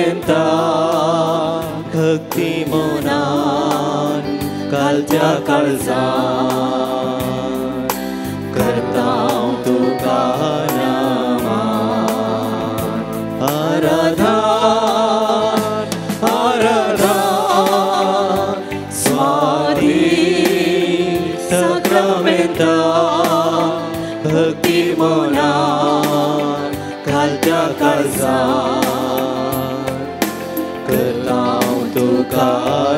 सक्रामेंता भक्ती मनान कालच्या काळजान करता तुका नमन आराधन आराधन स्वाधीन सक्रामेंता भक्ती मनान कालच्या काळजान करता तुका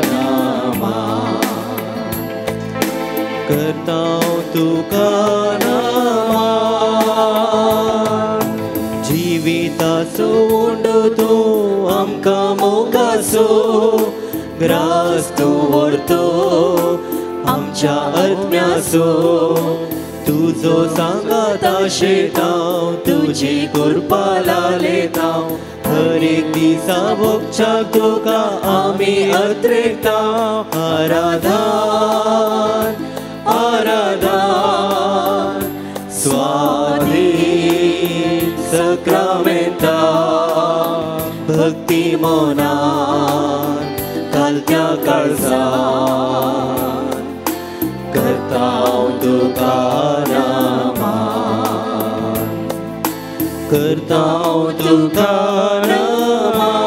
नमन करता तुका नमन जिविताचो उंडो तूं आमकां मोगाचो ग्रास तूं व्हरतो आमच्या आत्म्याचो तुजो सांगात आशेतांव तुजी कृपा लालेतांव हर एक दिसा भोगच्याक तुका आमी अत्रेकतांव आराधन आराधन स्वाधीन सक्रामेंता भक्ती मनान कालत्या काळजान करता तुका नमन करता तुका नमन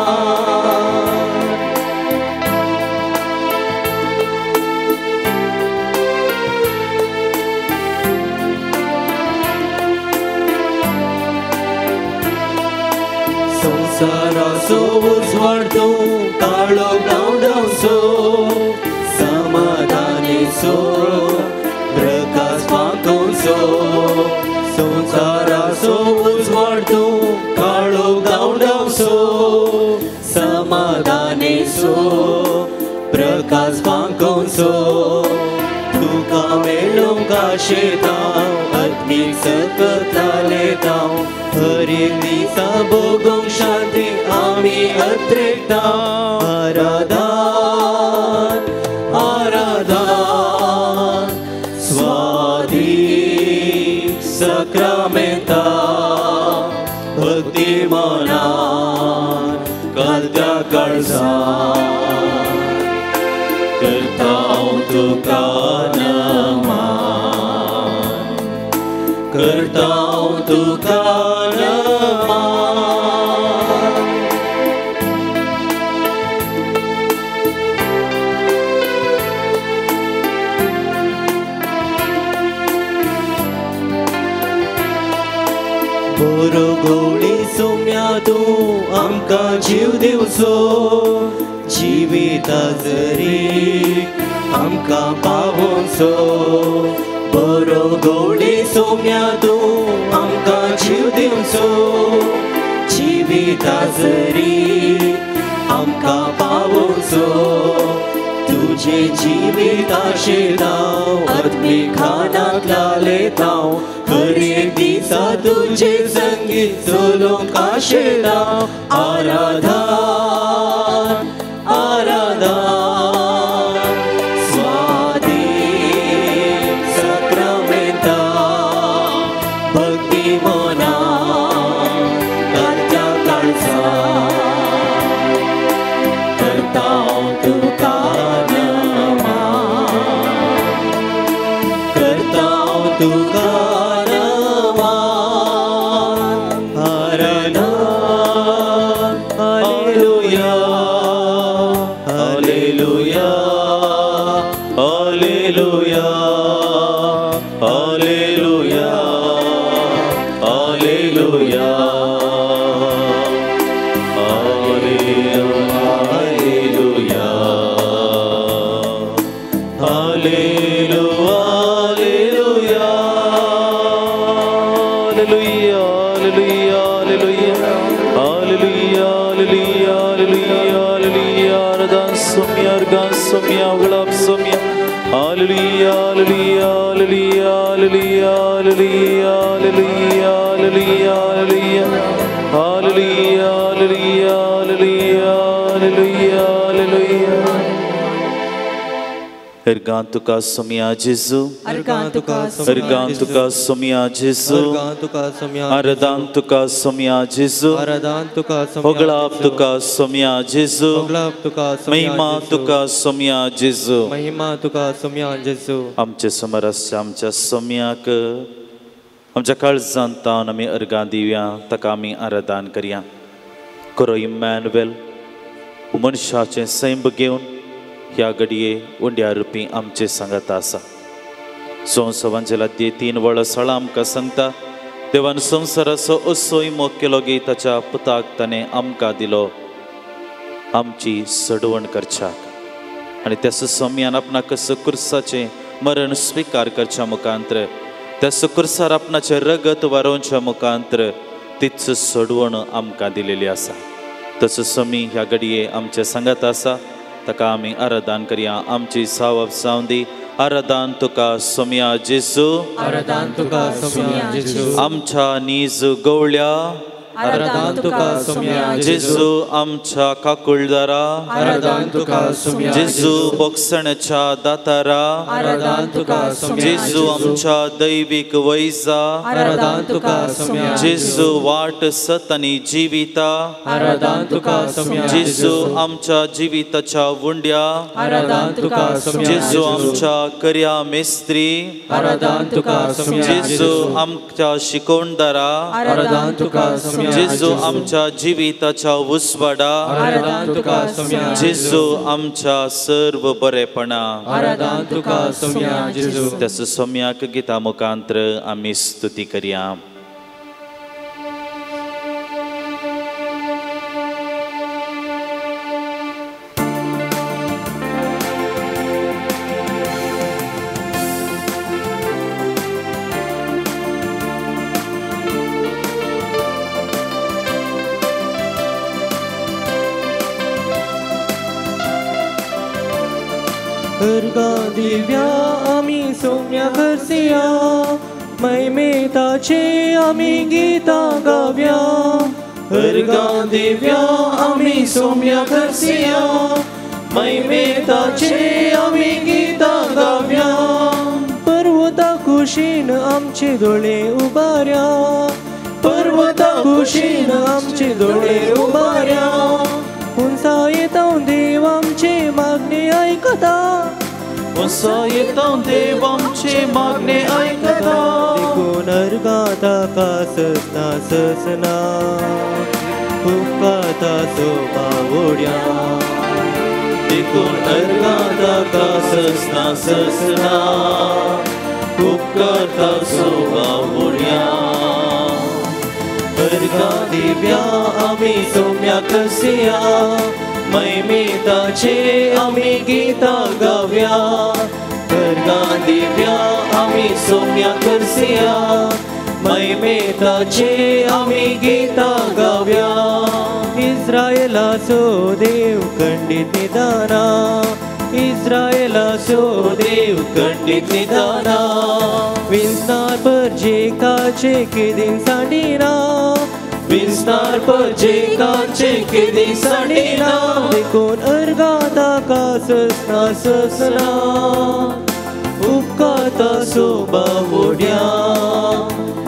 संवसाराचो उजवाड तूं काळो गांवडावचो समाधानेचो प्रकाश फांकोवचो संवसाराचो उजवाड तूं काळो गांवडावचो समाधानेचो प्रकाश फांकोवचो तुका मेळूंक आशेतांव आत्मीक सकत लालेतांव हर एक दिसा भोगूंक शांती आमी अत्रेकतांव आराधन आराधन स्वाधीन सक्रामेंता भक्ती मनान कालत्या काळजान करता तुका नमन करता तुका नमन बरो गोडी सोम्या तूं आमकां जीव दिवचो जिविता जरी आमकां पावोवचो बरो गोडी सोम्या तूं आमकां जीव दिवचो जिविता जरी आमकां पावोवचो तुझे जिवीत आशेतांव आत्मीक खानाक लालेतांव हर एक दिसा तुझे संगीत चलोवंक आशेतांव आराधन आराधन स्वाधीन सक्रामेंता भक्ती मनान कालच्या काळजान करता तुका नमन करता तुका नमन आराधन hallelujah hallelujah hallelujah hallelujah hallelujah hallelujah hallelujah hallelujah hallelujah hallelujah hallelujah hallelujah hallelujah आराधन सोम्या अर्घन सोम्या उगळाप सोम्या hallelujah hallelujah hallelujah hallelujah hallelujah hallelujah hallelujah hallelujah hallelujah hallelujah hallelujah hallelujah. अर्गां तुका सोम्या जेजू, अर्गां तुका, अर्गां तुका सोम्या जेजू, अर्गां तुका सोम्या, आरादान तुका सोम्या जेजू, आरादान तुका सोम्या, होगळाप तुका सोम्या जेजू, होगळाप तुका सोम्या, महिमा तुका सोम्या जेजू, महिमा तुका सोम्या जेजू। आमचे समोर आसच्या आमच्या सोम्याक आमच्या काळजांत तावन आमी अर्गां दिवया, ताका आमी आरादान करया। करो इमॅन्युएल मनशाचें सैंब घेवन ह्या घडये उंड्या रुपी आमचे सांगात आसा। संवसारांच्या 3 वळसळां आमकां सांगता, देवान संवसाराचो असोय मोग केलो गी ताच्या पुताक ताणें आमकां दिलो आमची सडवण करच्याक, आनी त्या सोम्यान आपणाक कुर्साचें मरण स्विकार करच्या मुखांत्र, त्या कुर्सार आपणाचें रगत वारोवच्या मुखांत्र तीच सडवण आमकां दिलेली आसा। तसो सोमी ह्या घडये आमचे सांगात आसा, ताका आमी आराधन करया। आमची सावप जावं दी। आराधन तुका सोम्या जेजू, आराधन तुका सोम्या जेजू, आमच्या नीज गवळ्या, आराधन तुका सोम्या जेजू, आमच्या काकुळदारा, आराधन तुका सोम्या जेजू, बोगसण्याच्या दातारा, आराधन तुका सोम्या जेजू, आमच्या दैवीक वैजा, आराधन तुका सोम्या जेजू, वाट सत आनी जिविता, आराधन तुका सोम्या जेजू, आमच्या जिविताच्या उंड्या, आराधन तुका सोम्या जेजू, आमच्या कर्या मेस्त्री, आराधन तुका सोम्या जेजू, आमच्या शिकोवणदारा, आराधन तुका सोम्या जेजू, आमच्या जिविताच्या उजवाडा, आराधन तुका सोम्या जेजू, आमच्या सर्व बरेपणा, आराधन तुका सोम्या जेजू। त्याच सोम्याक गीता मुखांत्र आमी स्तुती करया। अर्गां दिव्या आमी सोम्या करसिया, महिमेताचे आमी गीतां गाव्या। अर्गां दिव्या आमी सोम्या करसिया, महिमेताचे आमी गीतां गाव्या। पर्वता कुशीन आमचे दोळे उबार्या, पर्वता कुशीन आमचे दोळे उबार्या। उंचा येता देव आमचे मागणे आयकता, उंचा येता देव आमचे मागणे आयकता। देखून अर्गां ताका ससना ससना, उपकारता सोबा ओड्या। देखून अर्गां ताका ससना ससना, उपकारता सोबा ओड्या। अर्गां दिव्या आमी सोम्या करसिया, महिमेताचे आमी गीतां गाव्या। अर्गां दिव्या आमी सोम्या करसिया, महिमेताचे आमी गीतां गाव्या। इस्रायलाचो देव खंडीत निदाना, इस्रायलाचो देव खंडीत निदाना। विस्तार परजेकाचे केदीन सांडिना, विस्तार परजेकाचे केदीन सांडिना। देखून अर्गां ताका ससना ससना, उपकारता सोबा ओड्या।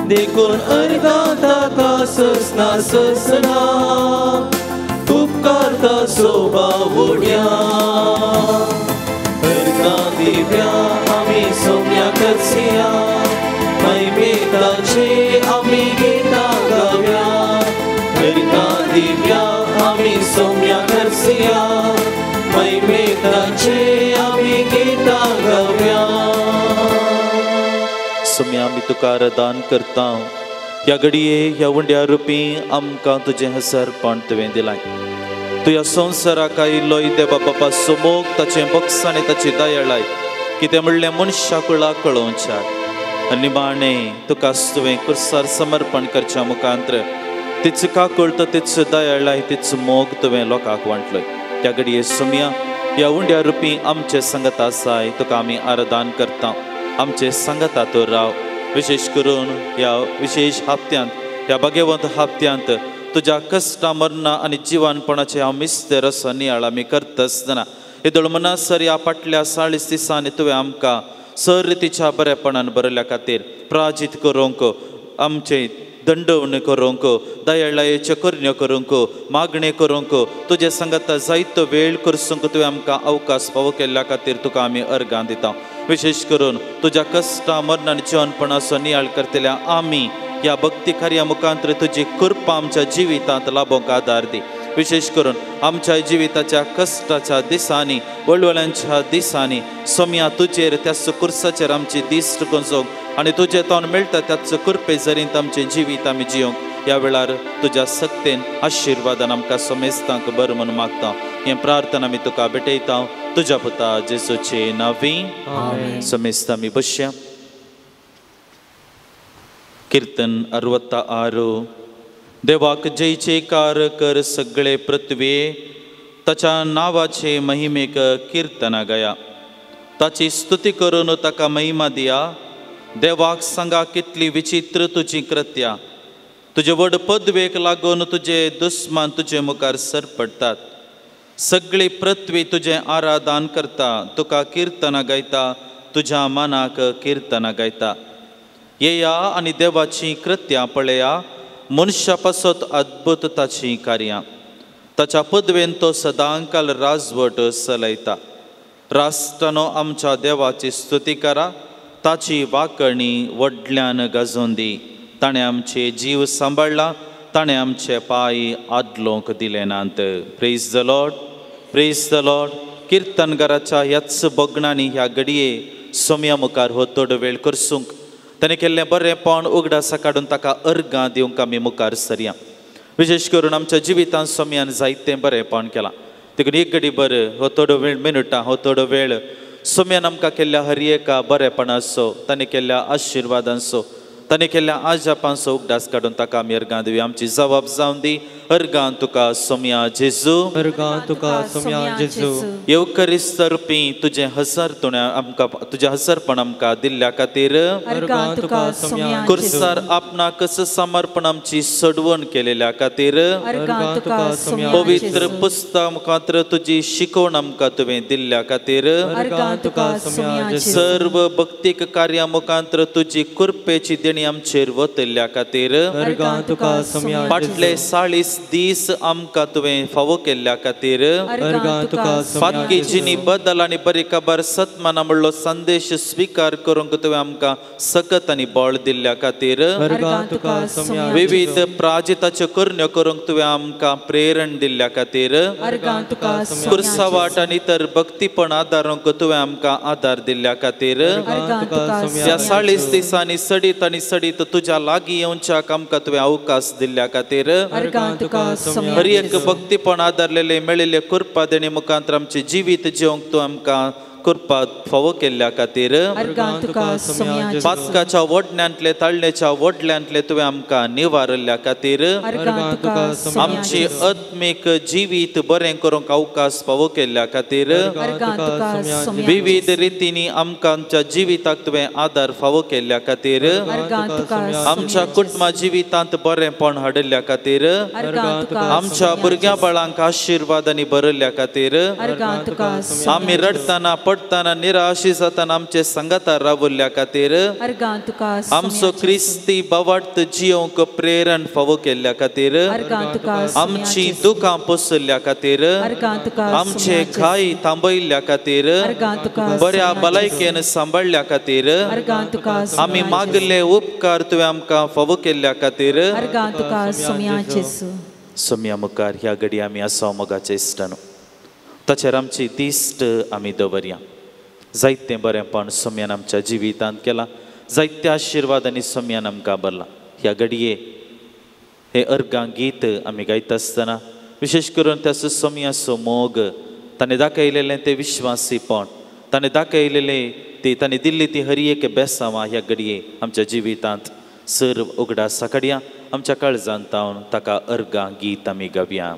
देखून अर्गां ताका ससना ससना, उपकारता सोबा ओड्या। अर्गां दिव्या आमी सोम्या करसिया, महिमेताचे आमी गीतां गाव्या। अर्गां दिव्या आमी सोम्या करसिया, महिमेताचे आमी गीतां गाव्या। सोम्या आमी तुका आराधन करता। ह्या घडये ह्या उंड्या रुपी आमकां तुजें हसरपण तुवें दिलां। तुज्या संवसाराक आयिल्लो देवा बापा सोमोग ताचें बक्षां आनी ताची दयाळाय कितें म्हणलें मनशा कुळाक कळोवच्याक आनी निमाणें तुका तुवें कुर्सार समर्पण करच्या मुखांत्र तीच काकूळट, तीच दयाळाय, तीच मोग तुवें लोकांक वांटलो। त्या घडये सोम्या ह्या उंड्या रुपी आमचे सांगात आसाय, तुका आमी आराधन करता। आमचे सांगाता तूं राव, विशेष करून ह्या विशेष हप्त्यांत, ह्या भाग्यवंत हप्त्यांत तुज्या कश्टां मरणां आनी जिवानपणाचे हांव मिस्तेर असो नियाळ आमी करता आसतना येदोळ मनासर ह्या फाटल्या 40 दिसांनी तुवें आमकां सर रितीच्या बरेपणान बरयल्या खातीर प्राजीत करूंक, आमचें दंडवण करूंक, दयाळायेच्यो करण्यो करूंक, मागणें करूंक, तुजे सांगाता जायतो वेळ करसूंक तुवें आमकां अवकाश फावो केल्ल्या खातीर तुका आमी अर्गां दिता. विशेश करून तुज्या कश्टां मरण आनी जिवनपणाचो नियाळ करतल्या आमी ह्या भक्ती कार्या मुखांतर तुजी कृपा आमच्या जिवितांत लाभोवंक आदार दी. विशेश करून आमच्या जिविताच्या कश्टाच्या दिसांनी, वळवळ्यांच्या दिसांनी सोम्या तुजेर त्याच कुर्साचेर आमची दीस गोंजोवंक आनी तुजे तोंड मेळटा त्याच कृपे जरींत आमचें जिवीत आमी जियोंक ह्या वेळार तुज्या सक्तेन आशिर्वादान आमकां समेस्तांक बरें म्हूण मागता. हें प्रार्थना आमी तुका भेटयता तुज्या पुता जेजूचे नांवी. समेस्त आमी बसया. किर्तन 66. देवाक जयजयकार कर सगळे पृथ्वे, ताच्या नांवाचे महिमेक किर्तनां गाया, ताची स्तुती करून ताका महिमा दिया. देवाक सांगा कितली विचित्र तुजी कृत्या, तुजे व्हड पदवेक लागून तुजे दुस्मान तुजे मुखार सरपडटात. सगळी पृथ्वी तुजें आराधन करता, तुका किर्तनां गायता, तुज्या मनाक किर्तनां गायता. येया आनी देवाचीं कृत्यां पळया, मनशा पासत अद्भुत ताचीं कार्यां. ताच्या पदवेन तो सदांकाल राजवट चलयता. राष्ट्रानो आमच्या देवाची स्तुती करा, ताची वाकणी व्हडल्यान गाजोवन दी. ताणें आमचे जीव सांबाळ्ळा, ताणें आमचे पांय आदलोंक दिले नात. Praise the Lord, praise the Lord. किर्तनगाराच्या ह्याच भगणांनी ह्या घडये सोम्या मुखार हो थोडो वेळ करसूंक ताणें केल्लें बरेंपण उगडासा काडून ताका अर्गां दिवंक आमी मुखार सरया. विशेश करून आमच्या जिवितांत सोम्यान जायतें बरेंपण केलां, देखून एक घडी बरें हो थोडो वेळ मिनुटां हो थोडो वेळ सोम्यान आमकां केल्ल्या हर एका बरेपणाचो, ताणें केल्ल्या आशिर्वादांचो, ताणें केल्ल्या आजापांचो उगडास काडून ताका आमी अर्गां दिवया. आमची जबाब जावन दी. अर्गां तुका सोम्या जेजू, अर्गां तुका सोम्या जेजू. येवकरिस्त रुपी तुजें हजार आमकां तुजें हजारपण आमकां दिल्ल्या खातीर, अर्गां तुका सोम्या. कुर्सार आपणाकच समर्पण आमची सडवण केलेल्या खातीर, अर्गां तुका सोम्या. पवित्र पुस्तक मुखांत्र तुजी शिकवण आमकां तुवें दिल्ल्या खातीर, अर्गां तुका सोम्या. सर्व भक्तीक कार्या मुखांत्र तुजी कृपेची देणी आमचेर वतल्या खातीर, अर्गां तुका सोम्या. फाटले 40 दीस आमकां तुवें फावो केल्ल्या खातीर, अर्गां तुका सोम्या. फातकीजीनी बदल आनी बरी खबर सतमाना म्हणलो संदेश स्विकार करूंक तुवें आमकां सकत आनी बळ दिल्ल्या खातीर, अर्गां तुका सोम्या. विविध प्राजिताच्यो करण्यो करूंक तुवें आमकां प्रेरण दिल्ल्या खातीर, अर्गां तुका सोम्या. कुर्सावाट आनी इतर भक्तीपण आदारूंक तुवें आमकां आदार दिल्ल्या खातीर, अर्गां तुका सोम्या. ह्या 40 दिसांनी सडीत आनी सडीत तुज्या लागीं येवच्याक आमकां तुवें अवकाश दिल्ल्या खातीर, अर्गां तुका सोम्या. हर एक भक्तीपण आदारलेले मेळिल्ले कृपा देणे मुखांतर आमचें जिवीत जिवंक तूं आमकां कृपा फावो केल्ल्या खातीर, अर्गां तुका सोम्या. पातकाच्या वडण्यांतले ताळणेच्या वडल्यांतले तुवें आमकां निवारल्ल्या खातीर, अर्गां तुका सोम्या. आमची आत्मीक जिवीत बरें करूंक अवकाश फावो केल्ल्या खातीर, अर्गां तुका सोम्या. विविध रितींनी आमकां आमच्या जिविताक तुवें आदार फावो केल्ल्या खातीर, अर्गां तुका आमच्या कुटुंबा जिवितांत बरेंपण हाडिल्ल्या खातीर, अर्गां तुका आमच्या भुरग्यां बाळांक आशिर्वादांनी भरिल्ल्या खातीर, अर्गां तुका सोम्या. आमी रडटना पडटना निराशी जातना आमचे सांगाता रावल्ल्या खातीर, अर्गां तुका आमचो क्रिस्ती बावार्थ जियोंक प्रेरण फावो केल्ल्या खातीर, अर्गां तुका आमची दुकां पोसल्ल्या खातीर, अर्गां तुका आमचे घाय थांबयल्ल्या खातीर, अर्गां तुका बऱ्या भलायकेन सांबाळ्ळ्या खातीर, अर्गां तुका आमी मागले उपकार तुवें आमकां फावो केल्ल्या खातीर, अर्गां तुका सोम्या जेजू. सोम्या मुखार ह्या घडी आमी आसा मोगाचे इश्टानो, ताचेर आमची दिश्ट आमी दवरया. जायतें बरेंपण सोम्यान आमच्या जिवितांत केलां, जायत्या आशिर्वादांनी सोम्यान आमकां भरला. ह्या घडये हे अर्गां गीत आमी गायता आसतना विशेश करून त्या सोम्याचो मोग, ताणें दाखयलेलें तें विश्वासीपण, ताणें दाखयलेलें ती ताणें दिल्ली ती हर एक बेसांवां ह्या घडये आमच्या जिवितांत सर्व उगडास काडया. आमच्या काळजांत तावन ताका अर्गां गीत आमी गावया.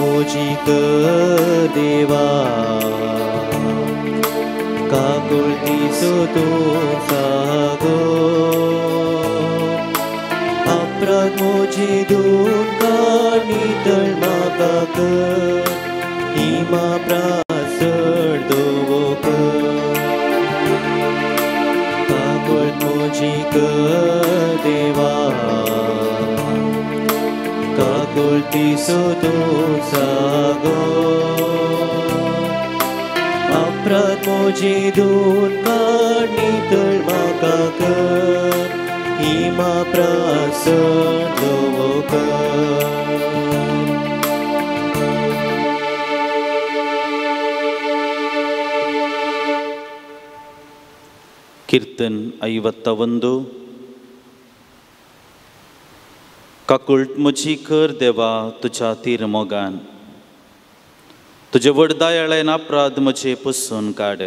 म्हजी कर देवा काकुळतीचो तूं सागो अपराध म्हजी धुवन काड नितळ म्हाका कर हिमा प्रासर दवो कर काकुळट म्हजी कर देवा काकुळतीचो तूं सागो अपराध म्हजी धुवन काड नितळ म्हाका कर हिमा प्रासर दवो कर. कीರ್ತन 51. काकुळट म्हजी कर देवा तुज्या तीर मोगान तुजे व्हड दयाळेन अपराध म्हजे पुसून काड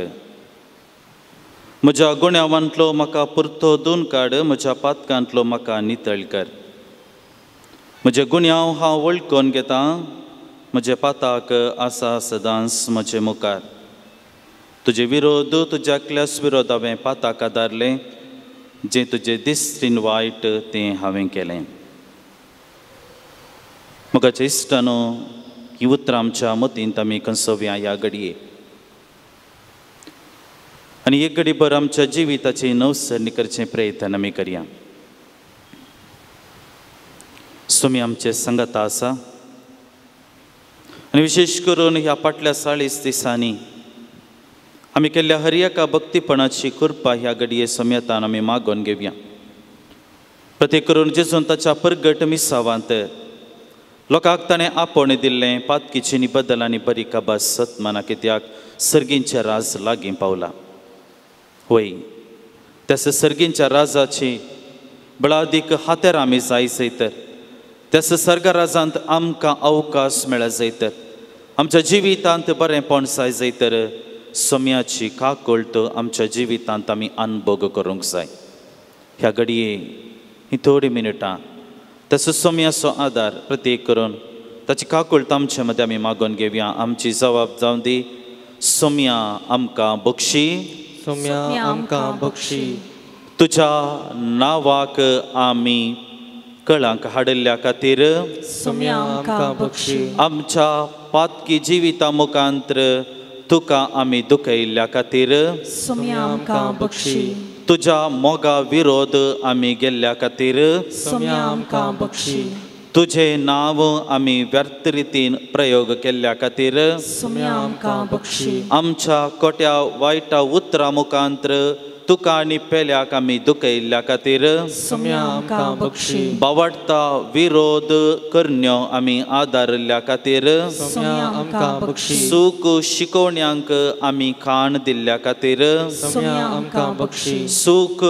म्हज्या गुन्यांवांतलो म्हाका पुरतो दोन काड म्हज्या पातकांतलो म्हाका नितळ कर म्हजे गुन्यांव हांव वळखून घेता म्हजे पाताक आसा सदांच म्हजे मुखार तुजे विरोध तुज्या क्लास विरोध हांवें पाताक आदारलें जें तुजे दिश्टीन वायट तें हांवें केलें. मोगाच्या इश्टानो ही उतरां आमच्या मतींत आमी कंसोवया ह्या घडये आनी एक घडी भर आमच्या जिविताची नवसरणी करचें प्रयत्न आमी करया. स्वामी आमचे संगता आसा आनी विशेश करून ह्या फाटल्या 40 दिसांनी आमी केल्ल्या हर एका भक्तीपणाची कृपा ह्या घडये समेतान आमी मागोवन घेवया. प्रत्येक करून जेजून ताच्या परगट मिसावांत लोकांक ताणें आपोवणें दिल्लें पातकीची बदल आनी बरी काबास सतमाना कित्याक सर्गींचे राज लागीं पावला. वय त्यास सर्गींच्या राजाची बळादीक हातेर आमी जाय जैतर त्यास सर्गराजांत आमकां अवकाश मेळ जैतर आमच्या जिवितांत बरेंपण जाय जैतर सम्याची काकुळट आमच्या जिवितांत आमी अनभोग करूंक जाय. ह्या घडये ही थोडी मिनटां तसो सोम्याचो आदार प्रत्येक करून ताची काकुळट आमचे मदें आमी मागोवन घेवया. आमची जबाब जावं दी सोम्या आमकां बक्षी सोम्या आमकां बक्षी तुज्या नांवाक आमी कळांक हाडिल्ल्या खातीर सोम्या आमकां बक्षी आमच्या पातकी जिविता मुखांत्र तुका आमी दुखयल्ल्या खातीर सोम्या आमकां बक्षी तुज्या मोगा विरोध आमी गेल्ल्या खातीर सोम्या आमकां बक्षी तुजें नांव आमी व्यर्थ रितीन प्रयोग केल्ल्या खातीर सोम्या आमकां बक्षी आमच्या कोट्या वायटा उतरां मुखांत्र तुका आनी पेल्याक आमी दुखयल्ल्या खातीर सोम्या आमकां बक्षी बावडटा विरोध करण्यो आमी आदारिल्ल्या खातीर सोम्या आमकां बक्षी सूख शिकोवण्यांक आमी खाण दिल्ल्या खातीर सोम्या आमकां बक्षी सूख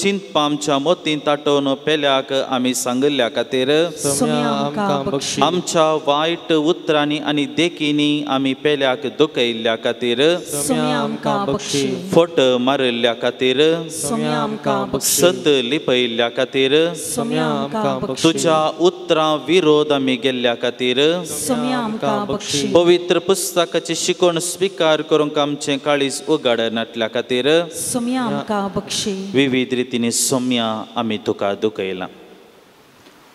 चिंतपा आमच्या मतींत आटोवन पेल्याक आमी सांगिल्ल्या खातीर सोम्या आमकां बक्षी आमच्या वायट उतरांनी आनी देखींनी आमी पेल्याक दुखयल्ल्या खातीर सोम्या आमकां बक्षी फट मारिल्ल्या खातीर सोम्या आमकां बक्षी सत लिपयल्ल्या खातीर सोम्या आमकां बक्षी तुज्या उतरां विरोध आमी गेल्ल्या खातीर सोम्या आमकां बक्षी पवित्र पुस्तकाची शिकवण स्विकार करूंक आमचें काळीज उगाडनातल्या खातीर सोम्या आमकां बक्षी विविध रितींनी सोम्या आमी तुका दुखयलां.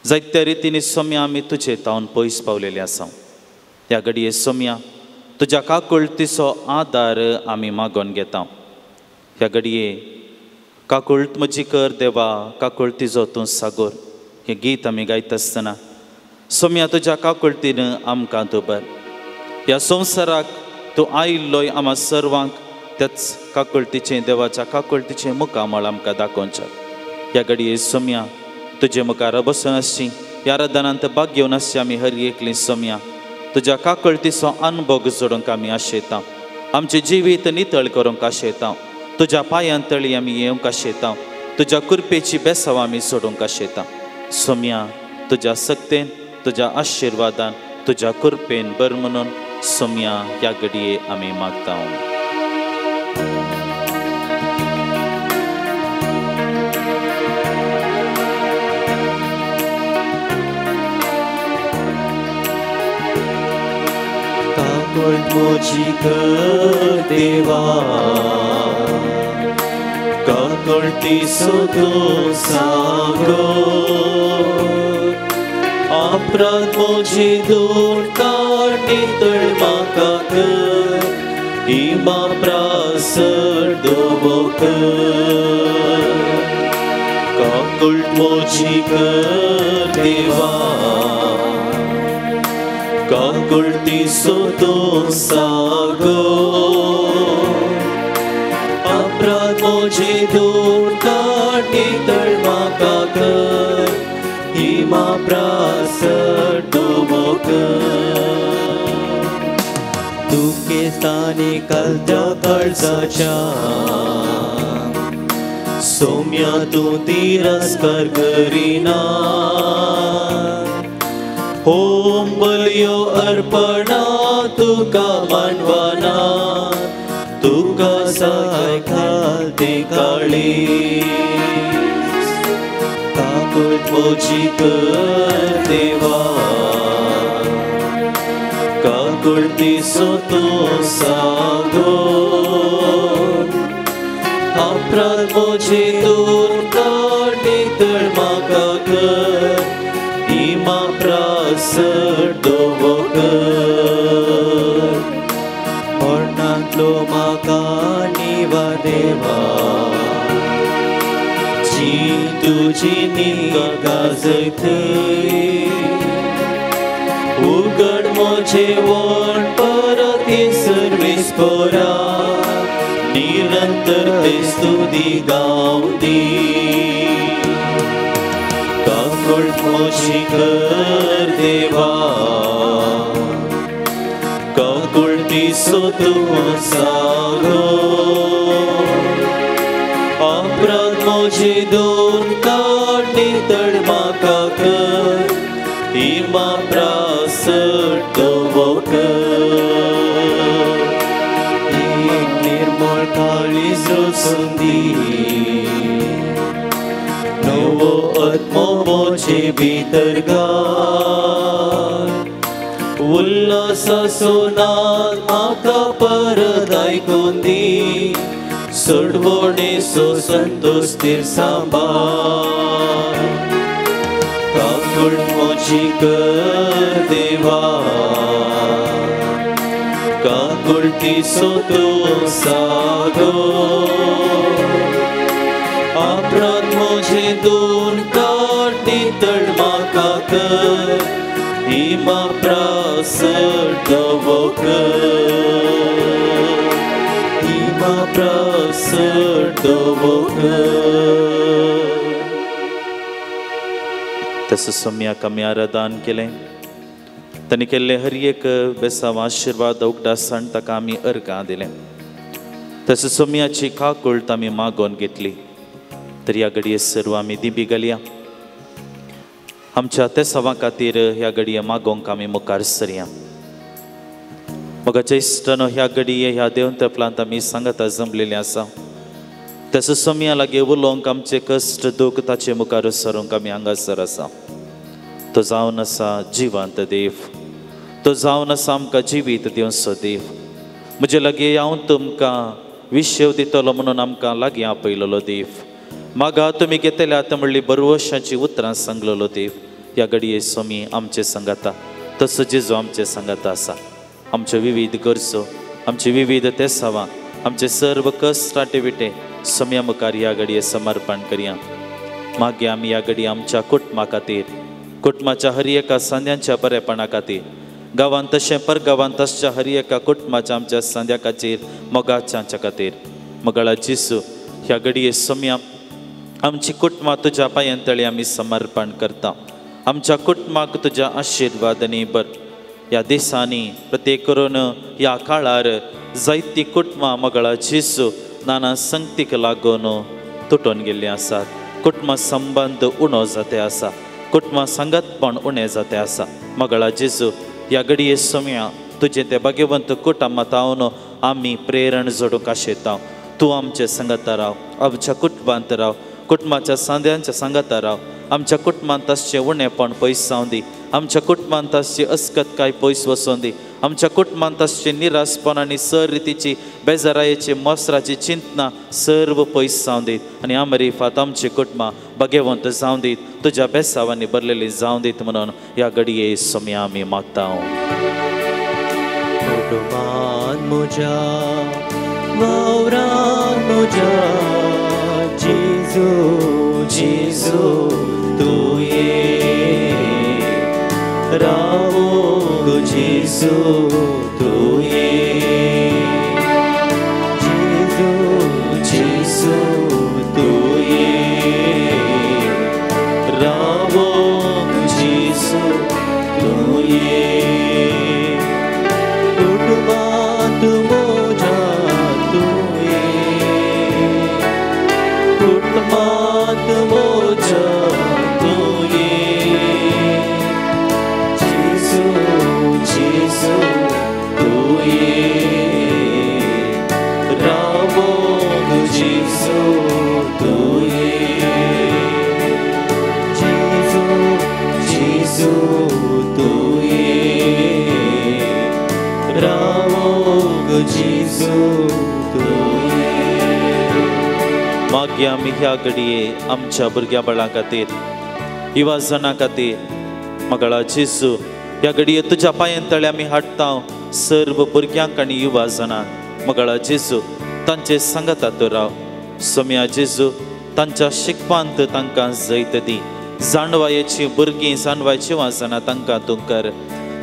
जायत्या रितींनी सोम्या आमी तुजे तावन पयस पावलेले आसा. ह्या घडये सोम्या तुज्या काकुळतीचो आदार आमी मागोवन घेता. ह्या घडये काकुळट म्हजी कर देवा काकुळतीचो तूं सागोर हें गीत आमी गायता आसतना सोम्या तुज्या काकुळतीन आमकां तूं बर ह्या संवसाराक तूं आयिल्लोय आमा सर्वांक त्याच काकुळतीचें देवाच्या काकुळतीचें मुखामळ आमकां दाखोवचें. ह्या घडये सोम्या तुजे मुखार बसून आसची ह्या आराधनांत भाग घेवन आसची आमी हर एकली सोम्या तुज्या काकुळतीचो अनभोग जोडूंक आमी आशेता आमचें जिवीत नितळ करूंक आशेता तुज्या पांयां तळी आमी येवंक आशेता तुज्या कृपेची बेसाव आमी सोडूंक आशेता. सोम्या तुज्या सक्तेन तुज्या आशिर्वादान तुज्या कृपेन बर म्हणून सोम्या ह्या घडये आमी मागता. काकुळट म्हजी कर देवा काकुळटी सो तूं सागो अपराध म्हजी दूर काड नितळ म्हाका कर इमा प्रासर दवो कर काकुळट म्हजी कर देवा काकुळटी सो तूं सागो अपराध म्हजी दूर काड नितळ म्हाका कर इमा प्रासर दवो कर दुखेस्तानी कलत्या काळजाच्या सोम्या तूं तिरस्कार करिना होम बलयो अर्पणा तुका मांडवाना तुका सहाय घालते काळी काकुळट म्हजी कर देवा काकुळटी सो तूं सागो अपराध म्हजी दूर काड नितळ म्हाका कर इमा प्रासर दवो कर मरणांतलो म्हाका निवा देवा जी तुजी निंदा गाजय थंय उगड म्हजे वण परत सर्वीस पोरा निरंतर ते स्तुती गावं दी काकुळट म्हजी कर देवा काकुळटी सो तूं सागो अपराध म्हजी दूर काड नितळ म्हाका कर इमा प्रासर दवो कर एक निर्मळ काळीज रचून दी नवो आत्मो म्हजे भितर घाल उल्हासाचो नाद म्हाका परत आयकून दी सोडवणेचो संतोष थीर सांबाळ काकुळट म्हजी कर देवा काकुळटी सो तूं सागो अपराध म्हजे दूर काड नितळ म्हाका कर इमा प्रासर दवो कर इमा प्रासर दवो कर. तसो सोम्याक आमी आराधन केलें तांणी केल्ले हर एक बेसांव आशिर्वाद उगडासान ताका आमी अर्गां दिलें. तसो सोम्याची काकुळट आमी मागोवन घेतली. तर ह्या घडये सर्व आमी दिबी घालया. आमच्या तेसांवा खातीर ह्या घडये मागोवंक आमी मुखार सरया. मोगाच्या इश्टानो ह्या घडये ह्या देवतेपलांत आमी सांगाता जमलेले आसा. तसो सोम्या लागीं उलोवंक आमचे कश्ट दूख ताचे मुखार सरूंक आमी हांगासर आसा. तो जावन आसा जिवंत देव, तो जावन आसा आमकां जिवीत दिवचो देव. म्हजे लागीं हांव तुमकां विशेव दितलो म्हणून आमकां लागीं आपयलेलो देव. मागा तुमी घेतल्यात म्हणली बरवशाची उतरां सांगलेलो देव. ह्या घडये सोमी आमचे सांगाता, तसो जेजू आमचे सांगाता आसा. आमच्यो विविध गरजो, आमचे विविध तेसावां, आमचे सर्व कश्टाटे विटे सोम्या मुखार ह्या घडये समर्पण करया. मागीर आमी ह्या घडये आमच्या कुटुंबा खातीर, कुटुंबाच्या हर एका सांद्यांच्या बरेपणा खातीर, गांवांत तशें परगांवांत आसच्या हर एका कुटुंबाच्या आमच्या सांद्या खातीर, मोगाच्या खातीर. मोगाळा जेजू ह्या घडये सोम्या आमची कुटुंबां तुज्या पांयां तळी आमी समर्पण करता. आमच्या कुटुंबाक तुज्या आशिर्वादांनी बर. ह्या दिसांनी प्रत्येक करून ह्या काळार जायतीं कुटुंबां मोगाळा जेजू नाना संगतीक लागून तुटून गेल्लीं आसात. कुटुंबा संबंद उणो जाते आसा, कुटुंबा सांगातपण उणें जाते आसा. मोगाळा जेजू ह्या घडये सोम्या तुजें तें भाग्यवंत कुटुंबांत आमी प्रेरण जोडूंक आशेता. तूं आमचे सांगाता राव, आमच्या कुटुंबांत राव, कुटुंबाच्या सांद्यांच्या सांगाता राव. आमच्या कुटुंबांत आसचें उणेपण पयस जावं दी, आमच्या कुटुंबांत आसची अस्कतकाय पयस वचों दी, आमच्या कुटुंबांत आसची निरासपण आनी सर रितीची बेजारायेची मसराची चिंतना सर्व पयस जावं दीत आनी आमरिफात आमची कुटुंबां भाग्यवंत जावं दीत, तुज्या बेसावांनी भरलेली जावं दीत म्हणून ह्या घडये सोम्या आमी मागता. कुटुंबान म्हज्या वावरान म्हज्या जेजू जेजू तूं ये, रावूंक जेजू तूं ये, जेजू जेजू तूं ये, रावूंक जेजू तूं ये, कुटुंबांत म्हज्या तूं ये, कुटुंबांत म्हज्या तूं ये, जेजू जेजू तूं ये, रावूंक जेजू तूं ये, जेजू जेजू तूं ये, रावूंक जेजू तूं ये. मागीर आमी ह्या घडये आमच्या भुरग्या बाळां खातीर, युवा जणां खातीर मगळा जेजू ह्या घडये तुज्या पांयां तळे आमी हाडटा सर्व भुरग्यांक आनी युवा जणांक. मगळा जेजू तांचे सांगाता तूं राव. सोम्या जेजू तांच्या शिकपांत तांकां जैत दी. जाणवायेची भुरगीं जाणवायची वाजना तांकां तूं कर.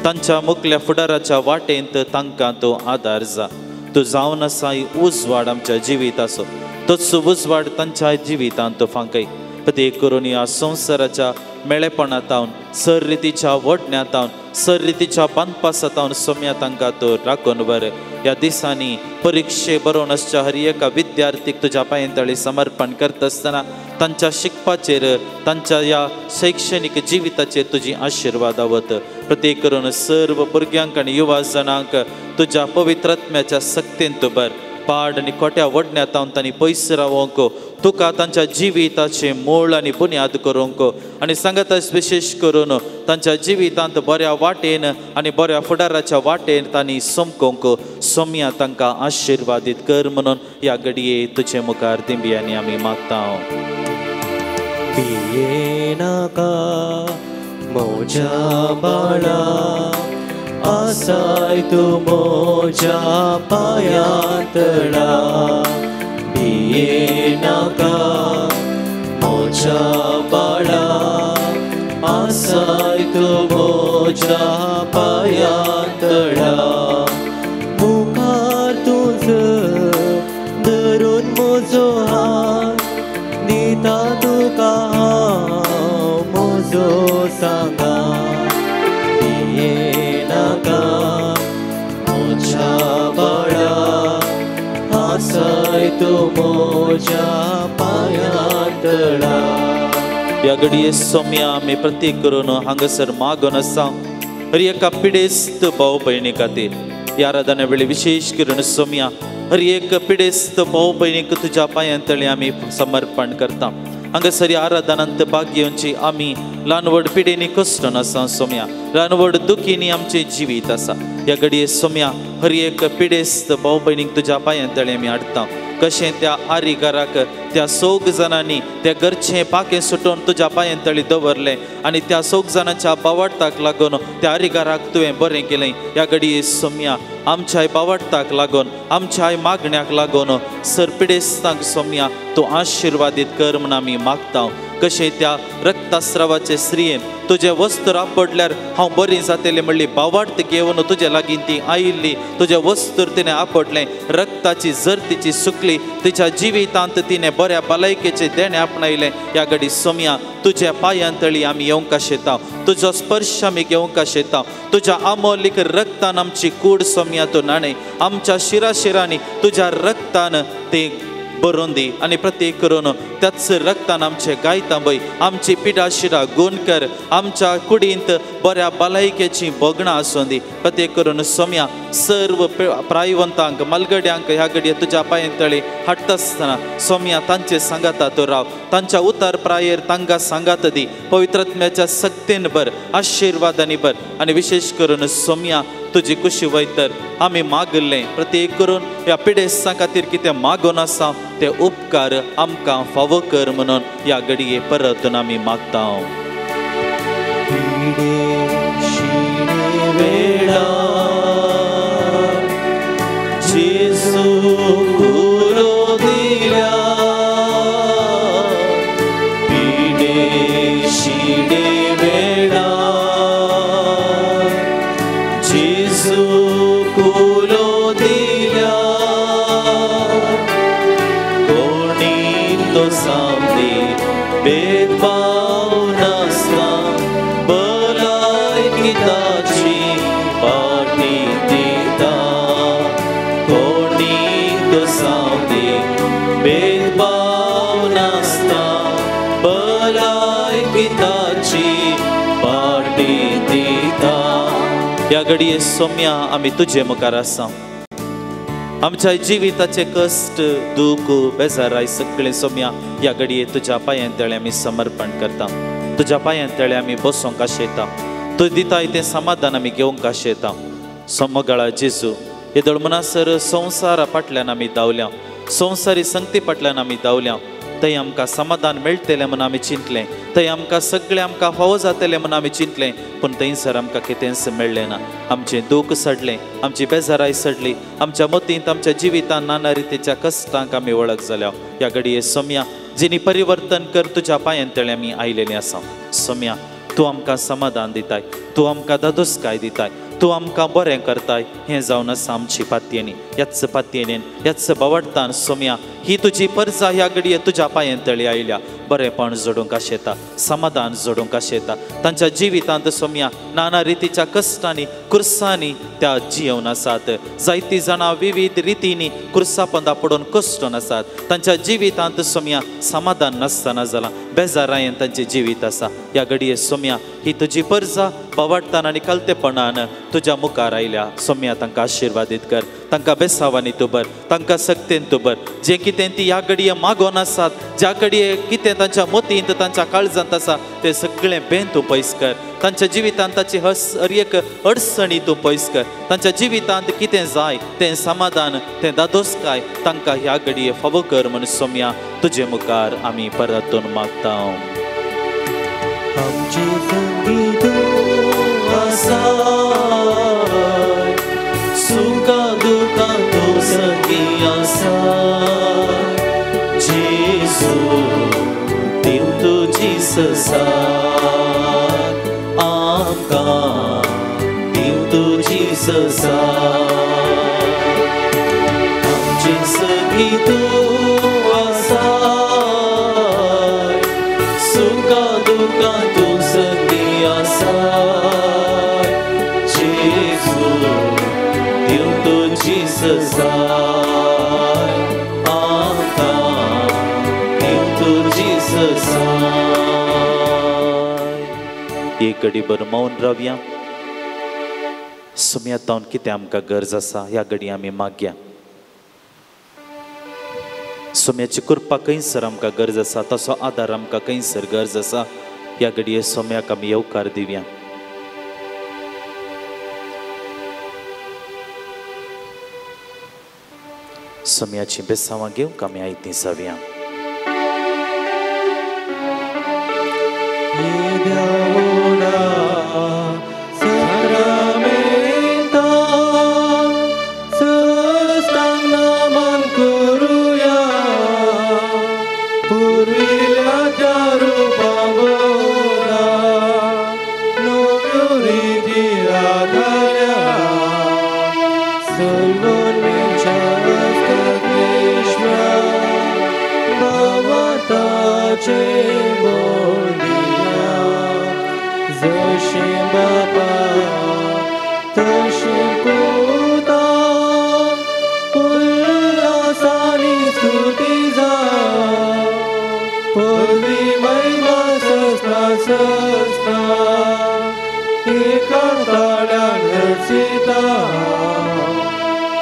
तांच्या मुखल्या फुडाराच्या वाटेंत तांकां तूं आदार जा. तूं जावन आसा उजवाड आमच्या जिविताचो, तोच उजवाड तांच्या जिवितांत तूं फांकय. प्रत्येक करून ह्या संवसाराच्या मेळेपणातावन, सर रितीच्या वडण्यातावन, सर रितीच्या बांदपासातावन सोम्या तांकां तूं राखून व्हर. ह्या दिसांनी परिक्षे बरोवन आसच्या हर एका विद्यार्थीक तुज्या पांयां तळी समर्पण करता आसतना तांच्या शिकपाचेर, तांच्या ह्या शैक्षणीक जिविताचेर तुजी आशिर्वाद आवत. प्रत्येक करून सर्व भुरग्यांक आनी युवा जणांक तुज्या पवित्रात्म्याच्या सक्तेन तूं भर. पाड आनी खोट्या वडण्यातावन तांणी पयस रावोंक, तुका तांच्या जिविताचें मूळ आनी बुन्याद करूंक आनी सांगात विशेश करून तांच्या जिवितांत बऱ्या वाटेन आनी बऱ्या फुडाराच्या वाटेन तांणी समकोंक सोम्या तांकां आशिर्वादीत कर म्हणून ह्या घडये तुजे मुखार दिंबियांनी आमी मागता. भियेनाका म्हज्या बाळा, आसाय तूं म्हज्या पांयां तळा, भियेनाका म्हज्या बाळा, आसाय तूं म्हज्या पांयां तळा, मुखार तुज धरून म्हजो हात दिता तुका हांव म्हजो सांगा, भियेनाका म्हज्या बाळा, आसाय तूं म्हज्या पांयां तळा. ह्या घडये सोम्या आमी प्रत्येक करून हांगासर मागून आसा हर एका पिडेस्त भाव भयणी खातीर. ह्या आराधना वेळी विशेश करून सोम्या हर एक पिडेस्त भाव भयणीक तुज्या पांयां तळी आमी समर्पण करता. हांगासर ह्या आराधनांत भाग घेवची आमी ल्हान व्हड पिडेनी कश्टन आसा सोम्या, ल्हान व्हड दुखींनी आमचें जिवीत आसा. ह्या घडये सोम्या हर एक पिडेस्त भाव भयणीक तुज्या पांयां तळी आमी हाडटा. कशें त्या आरीगाराक त्या सोग जाणांनी त्या घरचें पाखें सुटोवन तुज्या पांयां तळी दवरलें आनी त्या सोग जाणांच्या बावडताक लागून त्या आरीगाराक तुवें बरें केलें. ह्या घडये सोम्या आमच्याय बावडताक लागून, आमच्याय मागण्याक लागून सर पिडेस्तांक सोम्या तूं आशिर्वादीत कर म्हूण आमी मागता. कशें त्या रक्तस्रावाचे स्त्रियेन तुजें वस्त्र आपडल्यार हांव बरी जातलें म्हणली बावार्थ घेवन तुजे लागीं ती आयिल्ली, तुजें वस्त्र तिणें आपडलें, रक्ताची जर तिची सुकली, तिच्या जिवितांत तिणें बऱ्या भलायकेचें देणें आपणायलें. ह्या घडी सोम्या तुज्या पांयां तळी आमी येवंक शेता, तुजो स्पर्श आमी घेवंक शेता, तुज्या अमोलीक रक्तान आमची कूड सोम्या तूं न्हाणय, आमच्या शिराशिरांनी तुज्या रक्तान ते बरोवन दी आनी प्रत्येक करून त्याच रक्तान आमचे गायता बय आमची पिडा शिरा गुण कर, आमच्या कुडींत बऱ्या भलायकेची भोगणां आसूं दी. प्रत्येक करून सोम्या सर्व प्रायवंतांक मालगड्यांक ह्या घडये तुज्या पांयां तळी हाडटा आसतना सोम्या तांचे सांगाता तूं राव, तांच्या उतार प्रायेर तांकां सांगात दी, पवित्रात्म्याच्या सक्तेन भर, आशिर्वादांनी भर आनी विशेश करून सोम्या तुजी कुशी वयत तर आमी मागलें प्रत्येक करून ह्या पिडेस्तां खातीर कितें मागून आसा ते उपकार आमकां फावो कर म्हणून ह्या घडये परतून आमी मागता. जेजू कुरो दिल्या पिडे शिडे वेळा जेजू कुरो दिल्या कोणी तो सामने भेदभाव नासता भलायकी ताची पाटी दिता कोणी तो सामने भेदभाव नासता भलायकी ताची पाटी दिता. ह्या घडये सोम्या आमी तुजे मुखार आसा. आमच्या जिविताचे कश्ट दूख बेजाराय सगळे सोम्या ह्या घडये तुज्या पांयां तळे आमी समर्पण करता. तुज्या पांयां तळे आमी बसोंक आशेता. तूं दिताय तें समाधान आमी घेवंक आशेता. सोमगळा जेजू येदोळ म्हणसर संवसारा फाटल्यान आमी धांवल्या, संवसारी संगती फाटल्यान आमी धांवल्या. थंय आमकां समाधान मेळटलें म्हूण आमी चिंतलें, थंय आमकां सगळें आमकां फावो जातलें म्हूण आमी चिंतलें, पूण थंयसर आमकां कितेंच मेळ्ळें ना. आमचें दूख सडलें, आमची बेजाराय सडली, आमच्या मतींत आमच्या जिवितांत नाना रितीच्या कश्टांक आमी वळख जाल्या. ह्या घडये सोम्या जिणी परिवर्तन कर तुज्या पांयां तळे आमी आयलेलीं आसा. सोम्या तूं आमकां समाधान दिताय, तूं आमकां दादोसकाय दिताय, तूं आमकां बरें करताय. हें जावन आसा आमची पातयेनी. ह्याच पातयेनेन ह्याच बावडतान सोम्या ही तुजी परजा ह्या घडये तुज्या पांयां तळी आयल्या. बरेंपण जोडूंक आशेता, समाधान जोडूंक आशेता. तांच्या जिवितांत सोम्या नाना रितीच्या कश्टांनी कुर्सांनी त्या जियेवन आसात. जायतीं जाणां विविध रितींनी कुर्सा पंदा पडून कश्टून आसात. तांच्या जिवितांत सोम्या समाधान नासतना जालां, बेजारायेन तांचें जिवीत आसा. ह्या घडये सोम्या ही तुजी परजा बावडतान आनी कलतेपणान तुज्या मुखार आयल्या. सोम्या तांकां आशिर्वादीत कर, तांकां बेसावांनी तूं भर, तांकां सक्तेन तूं भर. जें कितें ती ह्या घडये मागोन आसात, ज्या घडये कितें तांच्या मतींत तांच्या काळजांत आसा तें सगळें बेन तूं पयस कर. तांच्या जिवितांत ताची हर एक अडचणी तूं पयस कर. तांच्या जिवितांत कितें जाय तें समाधान तें दादोसकाय तांकां ह्या घडये फावो कर म्हूण सोम्या तुजे मुखार आमी परतून मागता. आमचे संगी तूं आसा, सुखा दुखा तूं संगी आसा. जेजू दिव तुजी ससात आमकां, दिव तुजी ससात. आमचे संगी तूं आसा, सुखा दुखा तूं संगी आसा. जेजू दिव तुजी ससाय आमकां, दिव तुजी ससाय. एक घडीभर मौन रावया. सोम्या तावन कितें आमकां गरज आसा ह्या घडी आमी मागया. सोम्याची कृपा खंयसर आमकां गरज आसा, तसो आदार आमकां खंयसर गरज आसा, ह्या घडये सोम्याक आमी येवकार दिवया. सोम्याची बेसांवां घेवंक आमी आयतीं जावया.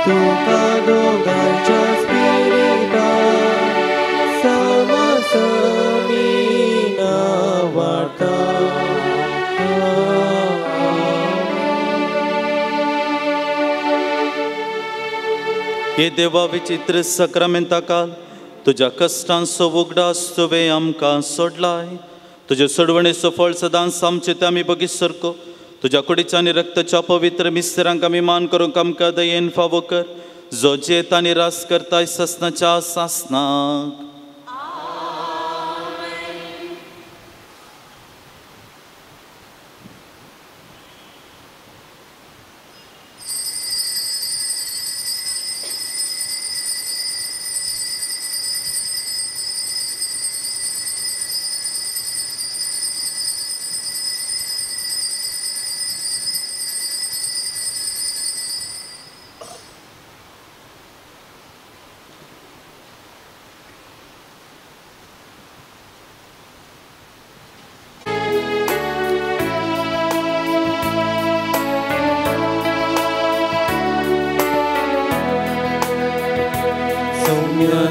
तुका दोगांच्या स्पिरिटा समसमीना वाटा. देवा विचित्र सक्रामेंता काल तुज्या कश्टांचो उगडास तुवें आमकां सोडलाय. तुजे सोडवणेचो फळ सदांच आमचे ते आमी बगीत सारको तुज्या कुडीच्या आनी रक्ताच्या पवित्र मिस्त्रांक आमी मान करूंक आमकां दयेन फावो कर, जो जेत आनी रास करताय सासनाच्या सासनाक.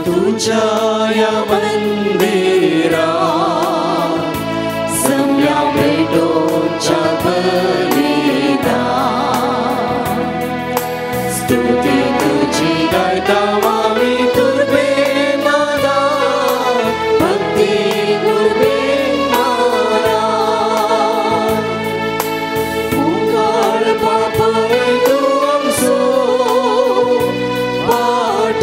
तुझ्या मंदिरा सम्या भेटोच्या बलिदान स्तुती तुझी गायता आमी तुर्बे नादा भक्ती गुरबे मारा उगाड पापय तूं आमचो वाट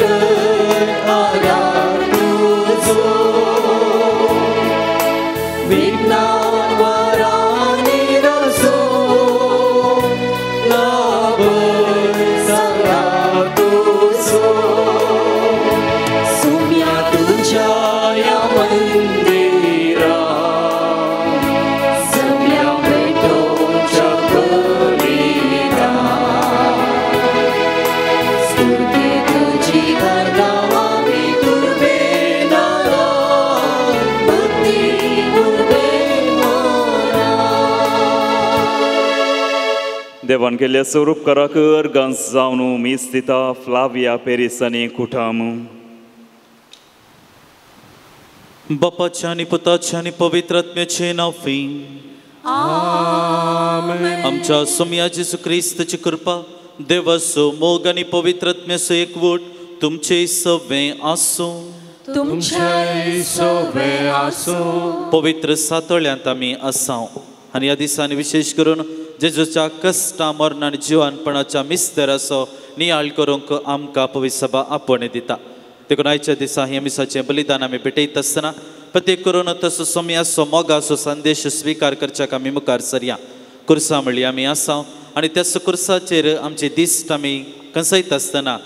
देवान केल्ल्या स्वरूपकाराक अर्गां जावन मीस दिता फ्लाविया पेरीस आनी कुटाम. बापाच्या आनी पुताच्या आनी पवित्र आत्म्याचे नांवी आमच्या सोमया जेजू क्रिस्ताची कृपा, देवाचो मोग आनी पवित्र आत्म्याचो एकवट तुमचे सवे आसूं. तुमचे सवे आसूं. पवित्र सातोळ्यांत आमी आसाव आनी ह्या दिसांनी विशेश करून जेजूच्या कश्टां मरण आनी जिवानपणाच्या मिस्तेराचो नियाळ करूंक आमकां पवित्र सभा आपोवणें दिता. देखून आयच्या दिसा हें मिसाचें बलिदान आमी भेटयता आसतना प्रत्येक करून तसो सोमयाचो मोगाचो संदेश स्विकार करच्याक आमी मुखार सरया. कुर्सा म्हणली आमी आसाव आनी त्याच कुर्साचेर आमची दिश्ट आमी कंसयता आसतना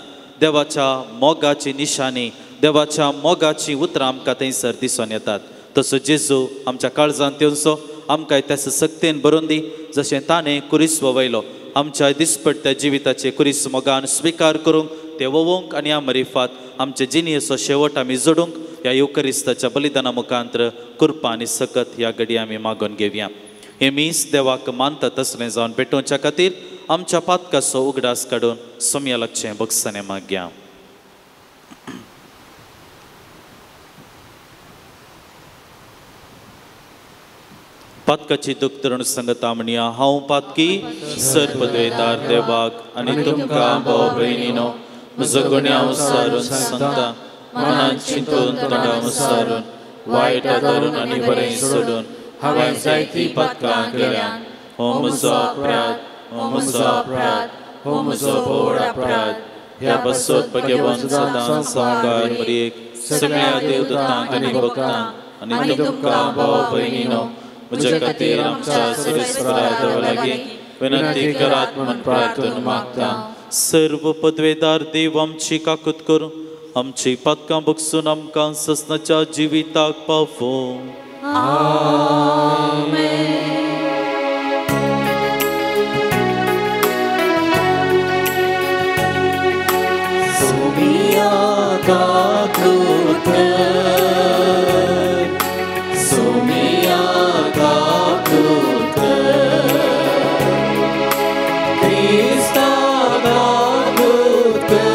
देवाच्या मोगाची निशाणी, देवाच्या मोगाची उतरां आमकां थंयसर दिसून येतात. तसो जेजू आमच्या काळजांत येवचो, आमकां त्याच सक्तेन भरून दी जशें ताणें कुरीस वयलो. आमच्या दिसपट्ट्या जिविताचे कुरीस मोगान स्विकार करूंक ते वोवंक आनी ह्या मरिफात आमचे जिणेचो शेवट आमी जोडूंक ह्या युकरिस्ताच्या बलिदाना मुखांत्र कृपा आनी सकत ह्या घडी आमी मागून घेवया. हे मीस देवाक मानता तसलें जावन भेटोवच्या खातीर आमच्या पातकाचो उगडास काडून सोमया लागचें बगसाणें मागया. पातकाची दुख धरून सांगता म्हणया, हांव पातकी सर्पद्वेदार देवाक आनी तुमकां भाव भयणीनो म्हजो गुन्यांव सारून सांगता, मनान चिंतून तोंडान सारून वायट धरून आनी बरें सोडून हांवें जायतीं पातकां केल्यात. हो म्हजो अपराध, हो म्हजो अपराध, हो म्हजो व्हड अपराध. ह्या पासत भगवान सदां सावकार मरयेक सगळ्या देवदूतांक आनी भक्तांक आनी तुमकां भाव भयणीनो म्हज्या खातीर आमच्या सर्वेस्परा देवा लागीं विनंती करात म्हूण प्रार्थना मागता. सर्व पदवेदार देव आमची काकूत करूं, आमची पातकां बगसून आमकां ससनाच्या जिविताक पावोवं. आमेन. सोमिया काकूत कर, सोमिया काकूत कर, क्रिस्ता काकूत कर,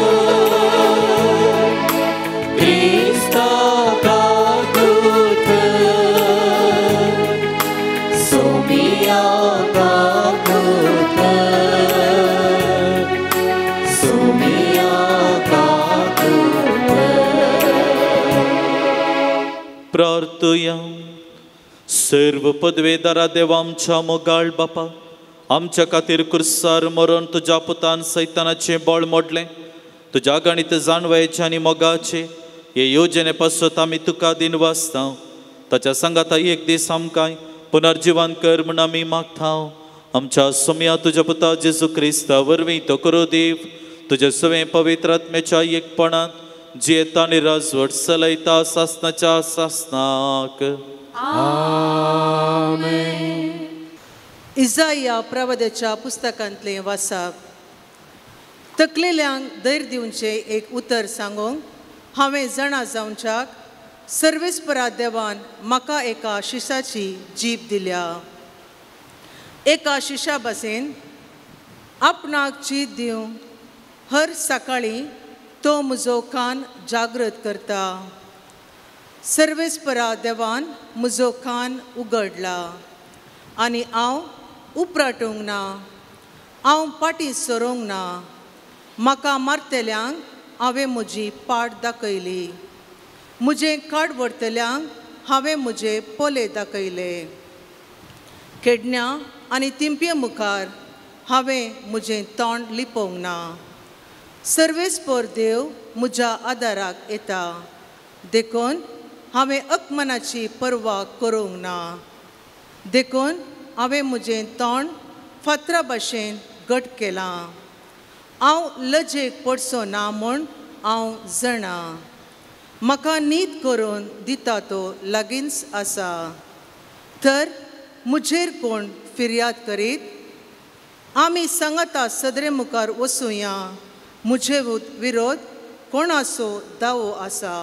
क्रिस्ता काकूत कर, सोमिया काकूत कर, सोमिया काकूत. प्रार्थुया. सर्व पदवेदारा देवा आमच्या मोगाळ बापा, आमच्या खातीर कुर्सार मरण तुज्या पुतान सैतानाचें बळ मोडलें. तुज्या गणीत जाणवायेचें आनी मोगाचें हे योजने पासत आमी तुका दिनवासता. ताच्या सांगाता एक दीस आमकां पुनर्जिवन कर म्हूण आमी मागता. आमच्या सोम्या तुज्या पुता जेजू क्रिस्ता वरवीं तो करो देव तुज्या सवें पवित्र आत्म्याच्या एकपणांत जियेता आनी राजवट चलयता सासनाच्या सासनाक. आमेन. इजाया प्रवाद्याच्या पुस्तकांतलें वाचप. तकलेल्यांक धैर्य दिवचें एक उतर सांगूंक हांवें जाणा जावच्याक सर्वेस्परा देवान म्हाका एका शिशाची जीप दिल्या. एका शिशा भाशेन आपणाक चीत दिवंक हर सकाळीं तो म्हजो कान जागृत करता. सर्वेस्परा देवान म्हजो कान उगडला आनी हांव उपराटूंक ना, हांव फाटीं सरूंक ना. म्हाका मारतल्यांक हांवें म्हजी पाट दाखयली, म्हजें काड व्हरतल्यांक हांवें म्हजे पोले दाखयले. केडण्या आनी तिंपये मुखार हांवें म्हजें तोंड लिपोवंक ना. सर्वेस्पर देव म्हज्या आदाराक येता, देखून हांवें अकमनाची पर्वा करूंक ना. देखून हांवें म्हजें तोंड फातरा भाशेन घट केलां. हांव लजेक पडचो ना म्हूण हांव जाणा. म्हाका न्हीद करून दिता तो लागींच आसा. तर म्हजेर कोण फिर्याद करीत? आमी सांगाता सदरे मुखार वचुया. म्हजे विरोध कोणाचो दावो आसा?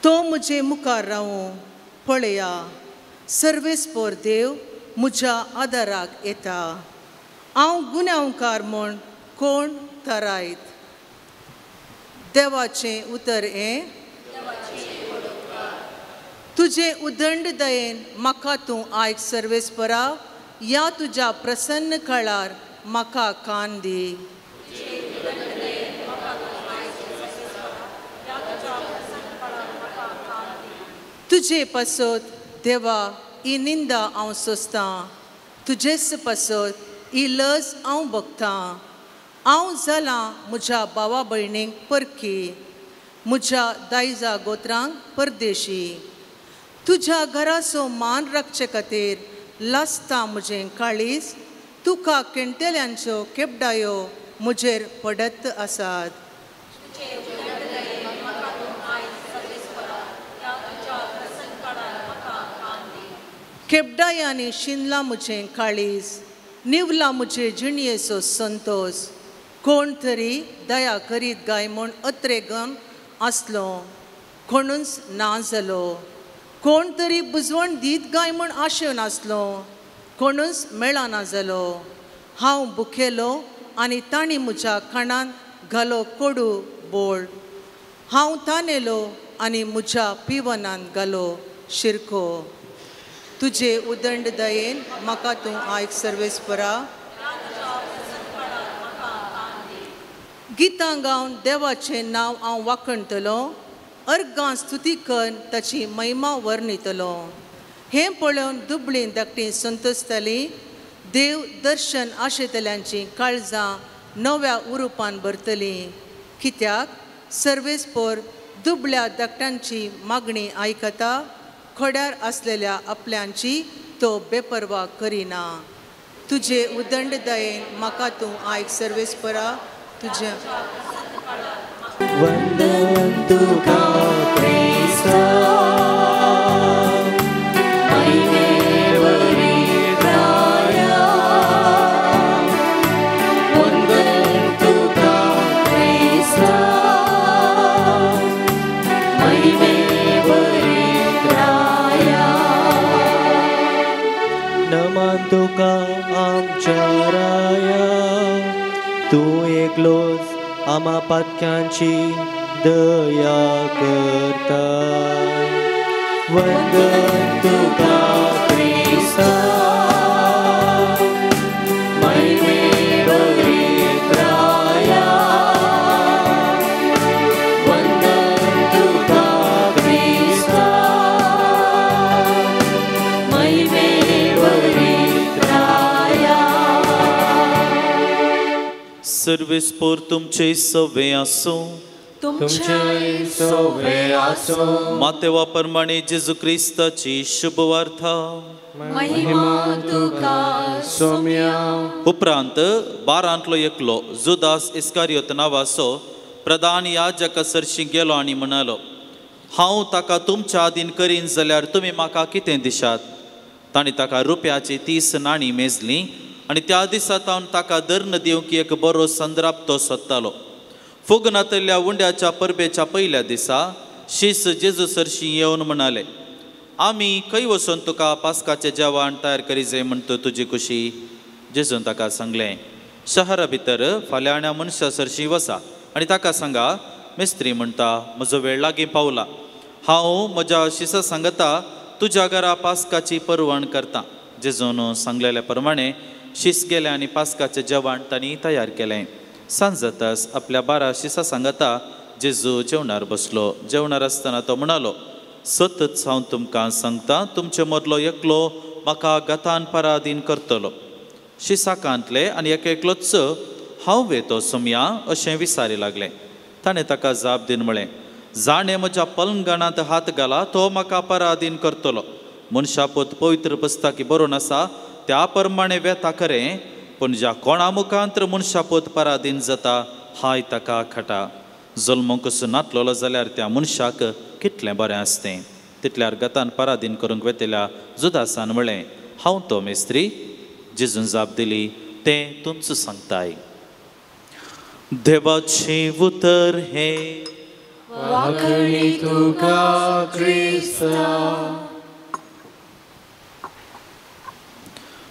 तो म्हजे मुखार रावूं. पळया, सर्वेस्पर देव म्हज्या आदाराक येता. हांव गुन्यांवकार म्हूण कोण थारायत? देवाचें उतर हें. तुजे उदंड दयेन म्हाका तूं आयक सर्वेस्परा, ह्या तुज्या प्रसन्न काळार म्हाका कान दी. तुजे पासत देवा ही निंदा हांव सोंसतां, तुजेच पासत ही लज हांव भोगतां. हांव जालां म्हज्या भावा भयणींक परकी, म्हज्या दायजा गोत्रांक परदेशी. तुज्या घराचो मान राखचे खातीर लासता म्हजें काळीज, तुका केणटेल्यांच्यो केपडायो म्हजेर पडत आसात. केपडायांनी शिनलां म्हजें काळीज, निवला म्हजे जिणयेचो संतोश. कोण तरी दया करीत गाय म्हूण अत्रेगम आसलो, कोणूच ना जालो. कोण तरी बुजवण दीत गाय म्हूण आशेवन आसलो, कोणूच मेळना जालो. हांव भुकेलो आनी तांणी म्हज्या खाणांत घालो कोडू बोळ. हांव तानेलो आनी म्हज्या पिवनांत घालो शिरको. तुजे उदंड दयेन म्हाका तूं आयक सर्वेस्परा. गितां गावन देवाचें नांव हांव वाखणटलो, अर्गां स्तुती करून ताची महिमा वर्णितलो. हें पळोवन दुबळीं धाकटीं संतोसतालीं. देव दर्शन आशेतल्यांचीं काळजां नव्या उरुपान भरतलीं. कित्याक सर्वेस्पर दुबळ्या धाकट्यांची मागणी आयकता, खोड्यार आसलेल्या आपल्यांची तो बेपर्वा करिना. तुजे उदंड दयेन म्हाका तूं आयक सर्वेस्परा. तुजे वंदन तुका क्रिस्ता, नमन तुका आमच्या राया, तूं एकलोच आमा पातक्यांची दया करता. वंदन तुका क्रिस्ता, महिमे भरीत राया. वंदन तुका क्रिस्ता, सर्वेस्पोर तुमचे सवे आसूं. तुमचे सवे आसूं. मातेवा प्रमाणे जेजू क्रिस्ताची शुभवार्ता. महिमा तुका सोम्या. उपरांत बारांतलो एकलो जुदास इस्कारियोत नांवाचो प्रधान याजका सरशी गेलो आनी म्हणालो, हांव ताका तुमच्या आदीन करीन जाल्यार तुमी म्हाका कितें दिशात? तांणी ताका रुपयाची 30 नाणीं मेजलीं आनी त्या दिसा तावन ताका धर्ण दिवंक एक बरो संद्राप तो सोदतालो. फुगनातल्या उंड्याच्या परबेच्या पयल्या दिसा शीस जेजू सरशी येवन म्हणाले, आमी खंय वचून तुका पास्काचें जेवण तयार करी जाय म्हणटा तुजी कुशी? जेजून ताका सांगलें, शहरा भितर फाल्यांण्या मनशा सरशी वसा आनी ताका सांगा, मिस्त्री म्हणटा म्हजो वेळ लागीं पावला, हांव म्हज्या शिसा सांगता तुज्या घरा पास्काची परवण करता. जेजून सांगलेल्या प्रमाणे शीस गेले आनी पास्काचें जेवण तांणी तयार केलें. सांज जाताच आपल्या 12 शिसा सांगता जेजू जेवणार बसलो. जेवणार आसतना तो म्हणालो, सतच हांव तुमकां सांगता, तुमचे मदलो एकलो म्हाका गतान पराधीन करतलो. शिसाकांतले आनी एक एकलोच हांव वेतो सोमया अशें विचारी लागलें. ताणें ताका जाप दीन म्हळें, जाणें म्हज्या पलंगणांत हात घाला तो म्हाका पराधीन करतलो. मनशापोत पवित्र पुस्तकी बरोवन आसा त्या प्रमाणे वेता खरें, पूण ज्या कोणा मुखांत मनशापोत पराधीन जाता हाय ताका खटा. जल्मूंक नातलेलो जाल्यार त्या मनशाक कितलें बरें आसतें. तितल्यार गतान पराधीन करूंक वेतल्या जुदासान म्हळें, हांव तो मिस्त्री? जेजून जाप दिली, तें तुमच सांगताय. देवाचें उतर हें. वाखणी तुका क्रिस्ता.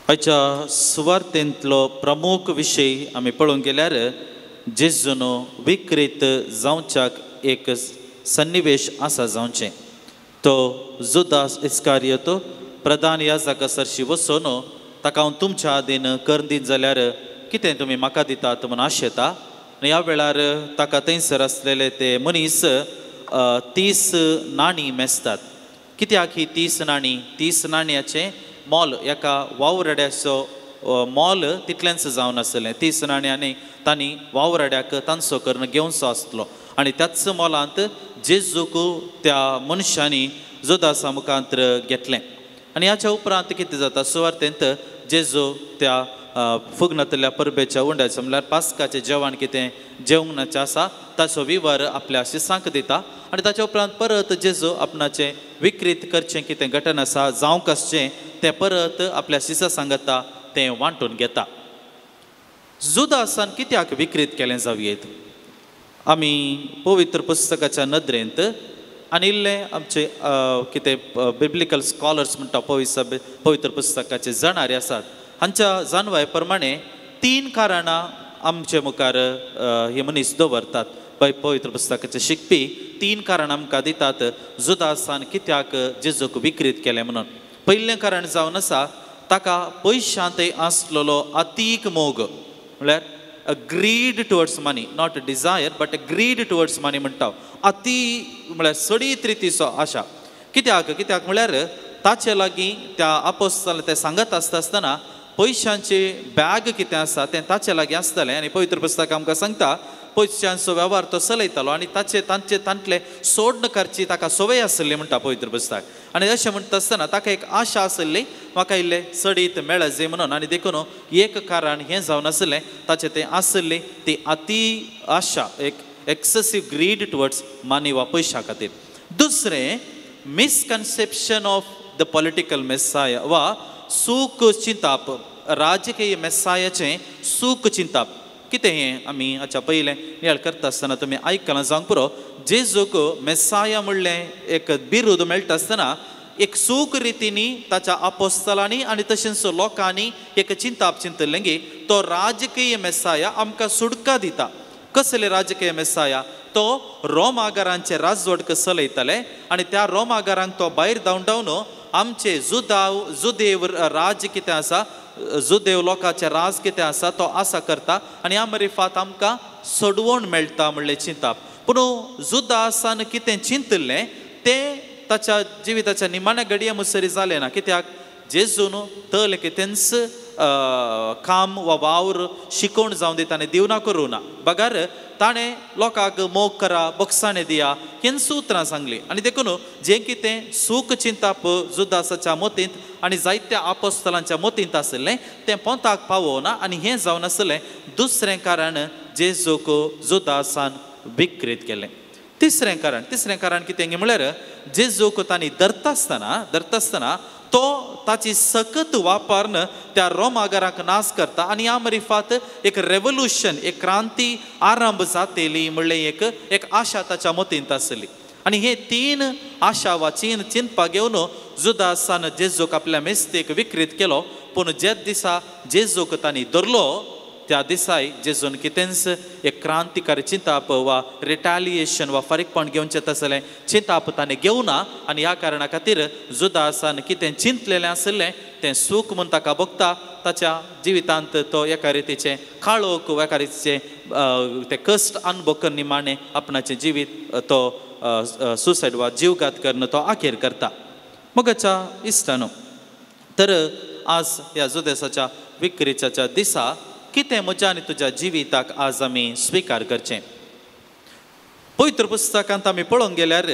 आयच्या सुवार्तेंतलो प्रमुख विशय आमी पळोवंक गेल्यार जेजून विकृत जावच्याक एक सन्निवेश आसा जावचें. तो जुदास इस्कारियोत प्रधान याजका सरशी वचून ताका हांव तुमच्या आदीन कर दीत जाल्यार कितें तुमी म्हाका दितात म्हूण आशेता. आनी ह्या वेळार ताका थंयसर आसलेले ते मनीस 30 नाणीं मेजतात. कित्याक ही 30 नाणीं? 30 नाणयाचें मोल एका वावराड्याचो मोल तितलेंच जावन आसलें. 30 नाण्यांनी तांणी वावराड्याक तांचो करून घेवचो आसलो आनी त्याच मोलांत जेजूक त्या मनशांनी जुदासा मुखांत घेतलें. आनी ह्याच्या उपरांत कितें जाता, सुवार्तेंत जेजू त्या फुगनातल्या परबेच्या उंड्याच्या म्हणल्यार पास्काचें जेवण कितें जेवणाचें आसा ताचो विवर आपल्या शिसांक दिता आनी ताच्या उपरांत परत जेजू आपणाचें विकृत करचें कितें घटन आसा जावंक आसचें तें परत आपल्या शिसा सांगता तें वांटून घेता. जुदासान कित्याक विकृत केलें जावयेत? आमी पवित्र पुस्तकाच्या नदरेंत आनी इल्लें आमचे कितें बिब्लिकल स्कॉलर्स म्हणटा पवित्र पुस्तकाचे जाणारे आसात हांच्या जाणवाय प्रमाणे 3 कारणां आमचे मुखार हे मनीस दवरतात. पवित्र पुस्तकाचे शिकपी 3 कारणां आमकां दितात जुदासान कित्याक जेजूक विकृत केलें म्हणून. पयलें कारण जावन आसा ताका पयशांत आसलेलो अतीक मोग, म्हळ्यार a greed towards money, not a desire but a greed towards money म्हणटा. अती म्हळ्यार सडीत रितीचो आशा. कित्याक? कित्याक म्हळ्यार ताचे लागीं त्या आपोस्ताल ते सांगत आसता आसतना पयशांचे बॅग कितें आसा तें ताचे लागीं आसतालें आनी पवित्र पुस्तक आमकां सांगता पयशांचो वेव्हार तो चलयतालो आनी ताचे तांचे तांतले सोडण करची ताका संवय आसली म्हणटा पवित्र पुस्तक. आनी अशें म्हणटा आसतना ताका एक आशा आसली म्हाका इल्लें चडीत मेळत जाय म्हणून, आनी देखून एक कारण हें जावन आसलें ताचें तें आसली ती अती आशा, एक एक्सेसीव ग्रीड टुवर्ड्स मनी वा पयशा खातीर. दुसरें, misconception of the political messiah वा सूख चिंताप, राजकीय मेसायाचें सूख चिंताप. कितें हें आमी हाच्या पयलें नियाळ करता आसतना तुमी आयकलां जावंक पुरो. जेजूक मेसाया म्हणलें एक बिरूद मेळटा आसतना एक सूख रितीनी ताच्या आपोस्तलांनी आनी तशेंच लोकांनी एक चिंताप चिंतलें की तो राजकीय मेसाया आमकां सुटका दिता. कसले राजकीय मेसाया? तो रोमागारांचे राजवटक चलयताले आनी त्या रोमागारांक तो भायर धांवडावन आमचे जुदेव राज कितें आसा, जुदेव लोकांचे राज कितें आसा तो आसा करता आनी ह्या मरिफात आमकां सोडवण मेळटा म्हणलें चिंताप. पूण जुदासान कितें चिंतिल्लें तें ताच्या जिविताच्या निमाण्या घडये मुसरी जालें ना. कित्याक? जेजून तले कितेंच काम वा वावर शिकोवण जावन दी ताणें दिवना करूं ना, बगर ताणें लोकांक मोग करा, बक्षाणें दिया हेंच उतरां सांगलीं. आनी देखून जें कितें सूख चिंताप जुदासाच्या मतींत आनी जायत्या आपोस्तलांच्या मतींत आशिल्लें तें पोंताक पावोना. आनी हें जावन आसलें दुसरें कारण जेजूक जुदासान विक्रीत केलें. तिसरें कारण कितें म्हणल्यार जेजूक तांणी धरता आसतना तो ताची सकत वापरून त्या रोमागरांक नाश करता आनी ह्या मरिफात एक रेवोल्युशन, एक क्रांती आरंभ जातली म्हणलें एक आशा ताच्या मतींत आसली. आनी हे तीन आशा वा चीन चिंतपाक घेवन जुदासान जेजूक आपल्या मेस्तेक विक्रीत केलो. पूण ज्या दिसा जेजूक तांणी धरलो त्या दिसाय जेजून कितेंच एक क्रांतिकारी चिंताप वा रिटालिएशन वा फारीकपण घेवचें तसलें चिंताप ताणें घेवना. आनी ह्या कारणा खातीर जुदासान कितें चिंतलेलें आशिल्लें तें सूख म्हूण ताका भोगता. ताच्या जिवितांत तो एका रितीचें काळोख वा एका रितीचें तें कश्ट अनुभव करून निमाणें आपणाचें जिवीत तो सुसायड वा जीवघात करून तो आखेर करता. मगाच्या इश्टानो, तर आज ह्या जुदेसाच्या विक्रीच्या दिसा कितें म्हज्या आनी तुज्या जिविताक आज आमी स्विकार करचें. पवित्र पुस्तकांत आमी पळोवंक गेल्यार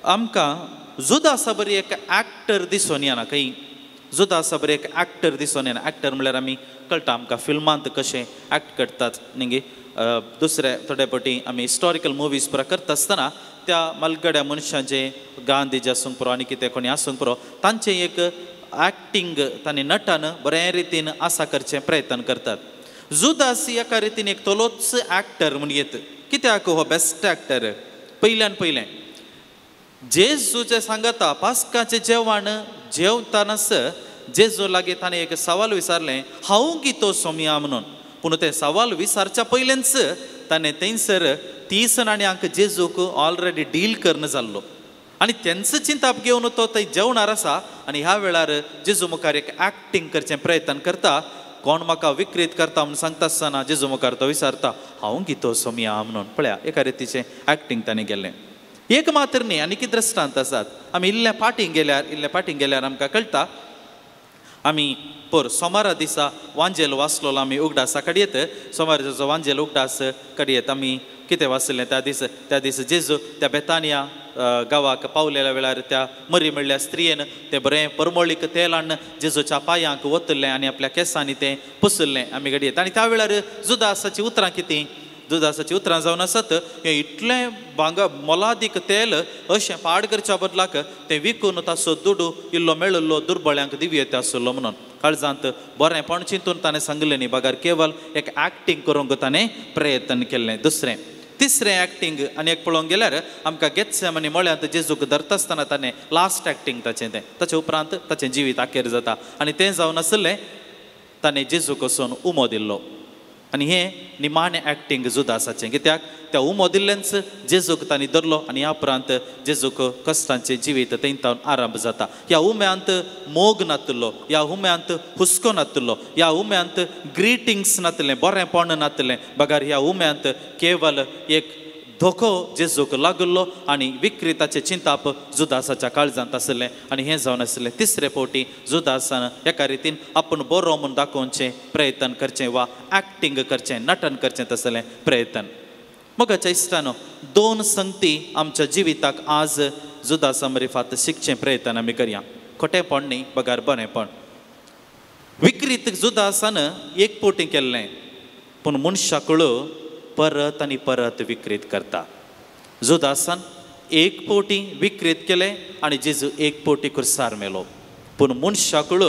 आमकां जुदासा बरी एक एक्टर दिसून येना. खंय जुदासा बरी एक एक्टर दिसून येना. एक्टर म्हणल्यार आमी कळटा आमकां फिल्मांत कशें एक्ट करतात न्ही. दुसरे थोडे फावटी आमी हिस्टॉरिकल मुवीज पुरा करता आसतना त्या मलगड्या मनशांचे गांधीजी आसूंक पुरो आनी कितें कोणी आसूंक पुरो तांचें एक एक्टींग तांणी नटन बऱ्या रितीन आसा करचें प्रयत्न करतात. जुदास एका रितीन एक तोलोच एक्टर म्हूण येत. कित्याक हो बेस्ट एक्टर? पयल्यान पयलें जेजूचें सांगता पास्काचें जेवण जेवतानाच जेजू लागीं ताणें एक सवाल विचारलें, हांव कितो सोमया म्हणून. पूण तें सवाल विचारच्या पयलेंच ताणें थंयसर 30 नाण्यांक जेजूक ऑलरेडी डील करून जाल्लो आनी तेंच चिंताप घेवन तो थंय जेवणार आसा. आनी ह्या वेळार जेजू मुखार एक एक्टींग करचें प्रयत्न करता. कोण म्हाका विक्रीत करता म्हणून सांगता आसतना जेजू मुखार तो विचारता हांव कितो सोमया म्हणून. पळया एका रितीचें एक्टींग ताणें केल्लें. एक मात्र न्ही आनी कितें दृश्टांत आसात. आमी इल्लें फाटीं गेल्यार आमकां कळटा. आमी पर सोमारा दिसा वांजेल वाचलोलो आमी उगडासा कडयेत. सोमाराचो वांजेल उगडास कडयेत आमी कितें वाचलें त्या दीस जेजू त्या बेतानिया गांवाक पावलेल्या वेळार त्या मरी म्हणल्या स्त्रियेन तें बरें परमळीक तेल हाडून जेजूच्या पांयांक ओतलें आनी आपल्या केंसांनी तें पुसलें आमी घडयेत. आनी त्या वेळार जुदासाची उतरां कितें? जुदासाची उतरां जावन आसत हें इतलें भांगा मोलादीक तेल अशें पाड करच्या बदलाक तें विकून ताचो दुडू इल्लो मेळिल्लो दुर्बळ्यांक दिवयेत आसलो म्हणून काळजांत बरेंपण चिंतून ताणें सांगलें न्ही, बगर केवल एक एक्टींग करूंक ताणें प्रयत्न केल्लें. दुसरें तिसरें एक्टींग आनी एक पळोवंक गेल्यार आमकां गेत्सेमनी मळ्यांत जेजूक धरता आसतना ताणें लास्ट एक्टींग ताचें तें ताचे उपरांत ताचें जिवीत आखेर जाता. आनी तें जावन आसलें ताणें जेजूक वचून उमो दिल्लो. आनी हें निमाणें एक्टींग जुदासाचें. कित्याक त्या उमो दिल्लेंच जेजूक तांणी धरलो आनी ह्या उपरांत जेजूक कश्टांचें जिवीत थंय आरंभ जाता. ह्या उम्यांत मोग नातलो, ह्या उम्यांत हुस्को नातलो, ह्या उम्यांत ग्रिटिंग्स नातलें, बरेंपण नातलें, बगर ह्या उम्यांत केवल एक धोको जेजूक लागलो आनी विक्रेताचें चिंताप जुदासाच्या काळजांत आसलें. आनी हें जावन आसलें तिसरे फावटी जुदासान एका रितीन आपूण बरो म्हूण दाखोवचें प्रयत्न करचें वा एक्टींग करचें, नटन करचें तसलें प्रयत्न. मोगाच्या इश्टानो, दोन संगती आमच्या जिविताक आज जुदासा मरिफात शिकचें प्रयत्न आमी करया. खोटेंपण न्ही बगर बरेंपण. विक्रीत जुदासान एक फावटी केल्लें पूण मनशाकूळ परत आनी परत विक्रीत करता. जुदासान एक फावटी विक्रीत केलें आनी जेजू एक फावटी खुर्सार मेलो. पूण मनशाकूळ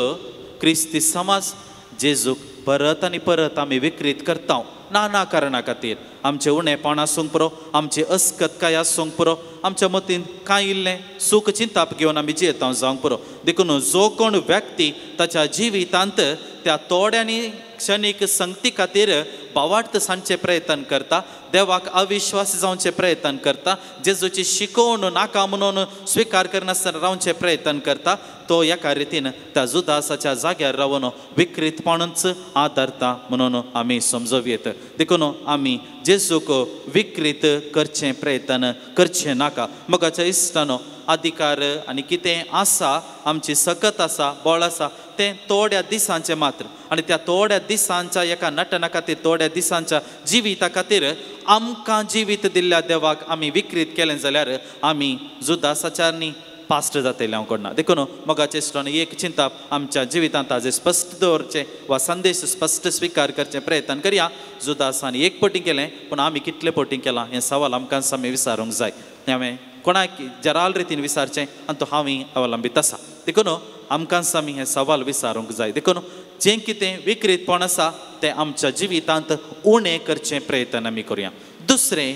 क्रिस्ती समाज जेजूक परत आनी परत आमी विक्रीत करता नाना कारणा खातीर. आमचें उणेपण आसूंक पुरो, आमची अस्कतकाय आसूंक पुरो, आमच्या मतीन कांय इल्लें सूख चिंताप घेवन आमी जियेता जावंक पुरो. देखून जो कोण व्यक्ती ताच्या जिवितांत त्या थोड्यांनी क्षणीक संगती खातीर भावार्थ सांगचें प्रयत्न करता, देवाक अविश्वास जावचें प्रयत्न करता, जेजूची शिकोवण नाका म्हणून स्विकार करनासतना रावचें प्रयत्न करता, तो एका रितीन त्या जुदासाच्या जाग्यार रावन विकृतपणूच आदारता म्हणून आमी समजोवयेत. देखून आमी जेजूक विकृत करचें प्रयत्न करचें नाका. मोगाच्या इश्टानो, अधिकार आनी कितें आसा, आमची सकत आसा, बळ आसा, तें थोड्या दिसांचें मात्र. आनी त्या थोड्या दिसांच्या एका नटना खातीर, थोड्या दिसांच्या जिविता खातीर आमकां जिवीत दिल्ल्या देवाक आमी विकृत केलें जाल्यार आमी जुदासाच्या न्ही पास्ट जातले हांव कडना. देखून मोगाचे इश्टानो, एक चिंताप आमच्या जिवितांत ताजें स्पश्ट दवरचें वा संदेश स्पश्ट स्विकार करचें प्रयत्न करया. जुदासान एक पटी केलें पूण आमी कितले पटी केलां हें सवाल आमकां आमी विचारूंक जाय. हांवें कोणाक जराल रितीन विचारचें आनी तो हांवूय अवलंबीत आसा. देखून आमकां आमी हें सवाल विचारूंक जाय. देखून जें कितें विकृतपण आसा तें आमच्या जिवितांत उणें करचें प्रयत्न आमी करुया. दुसरें,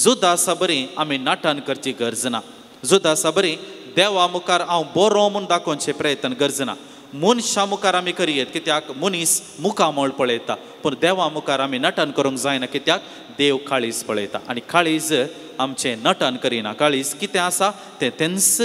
जुदासा बरी आमी नाटन करची गरज ना. जुदासा बरी देवा मुखार हांव बरो म्हूण दाखोवचें प्रयत्न गरज ना. मनशा मुखार आमी करयेत, कित्याक मनीस मुखामळ पळयता, पूण देवा मुखार आमी नटन करूंक जायना, कित्याक देव काळीज पळयता आनी काळीज आमचें नटन करिना. काळीज कितें आसा तें तेंच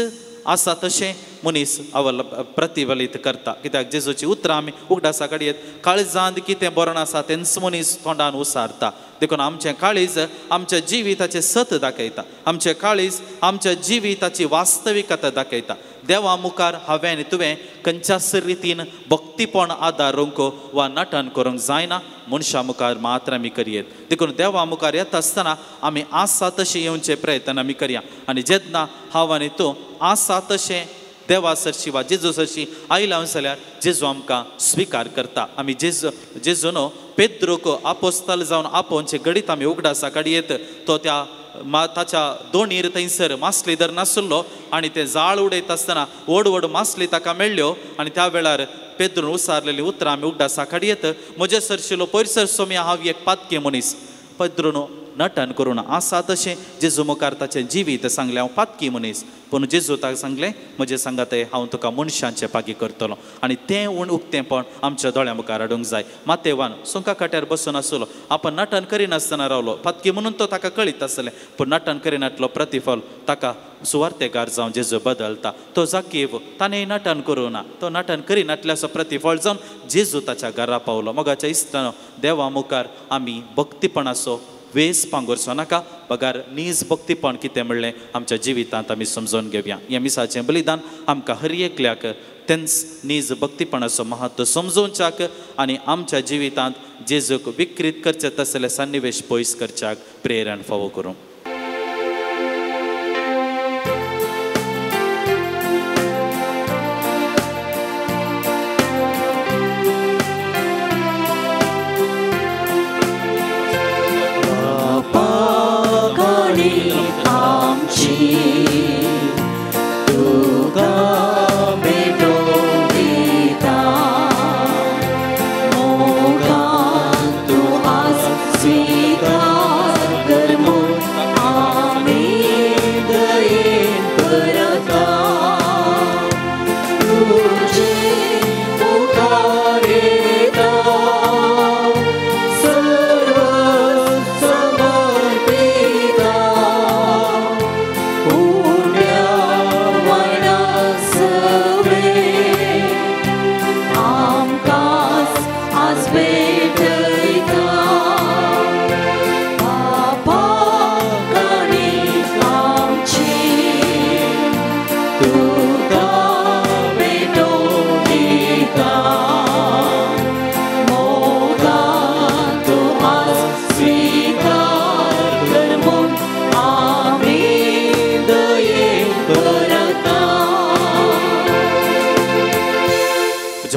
आसा तशें मनीस अवल प्रतिफलीत करता, कित्याक जेजूची उतरां आमी उगडासा काडयेत, काळजांत कितें बरोवन आसा तेंच मनीस तोंडान उसारता. देखून आमचें काळीज आमच्या जिविताचें सत दाखयता, आमचें काळीज आमच्या जिविताची वास्तविकता दाखयता. देवा मुखार हांवें आनी तुवें खंयच्याच रितीन भक्तीपण आदारूंक वा नटन करूंक जायना, मनशां मुखार मात्र आमी करयेत. देखून देवा मुखार येता आसतना आमी आसा तशें येवचें प्रयत्न आमी करया. आनी जेन्ना हांव आनी तूं आसा तशें देवा सरशी वा जेजू सरशी आयला जाल्यार जेजू आमकां स्विकार करता. आमी जेजू न्हू पेद्रूक आपोस्ताल जावन आपोवचे घडीत आमी उगडासा काडयेत, तो त्या ताच्या दोणीर थंयसर मासली धर नासलो आनी ते जाळ उडयत आसतना व्हड व्हड मासली ताका मेळ्ळ्यो आनी त्या वेळार पेद्रून उसारलेली उतरां आमी उगडासा काडयेत, म्हजे सरशिलो पयसर सोम्या हांव एक पातके मनीस. पेद्रून नटन करून आसा तशें जेजू मुखार ताचें जिवीत सांगलें, हांव पातकी मनीस, पूण जेजू ताका सांगलें म्हजें सांगात हांव तुका मनशांचे पागी करतलो. आनी तें उक्तेंपण आमच्या दोळ्या मुखार हाडूंक जाय. मातेवान सुंका काट्यार बसून आसलो, आपण नटन करिनासतना रावलो, पातकी म्हणून तो ताका कळीत आसलें, पूण नटन करिनातलो प्रतिफल ताका सुवार्तेकार जावन जेजू बदलता. तो जाकीव ताणें नटन करूं ना, तो नटन करिनातल्याचो प्रतिफळ जावन जेजू ताच्या घरा पावलो. मोगाच्या इश्टानो, देवा मुखार आमी भक्तीपणाचो वेस पांगुरचो नाका, बगार नीज भक्तीपण कितें म्हणलें आमच्या जिवितांत आमी समजून घेवया. ह्या मिसाचें बलिदान आमकां हर एकल्याक तेंच नीज भक्तीपणाचो महत्व समजोवच्याक आनी आमच्या जिवितांत जेजूक विकृत करचे तसले सन्निवेश पयस करच्याक प्रेरण फावो करूं.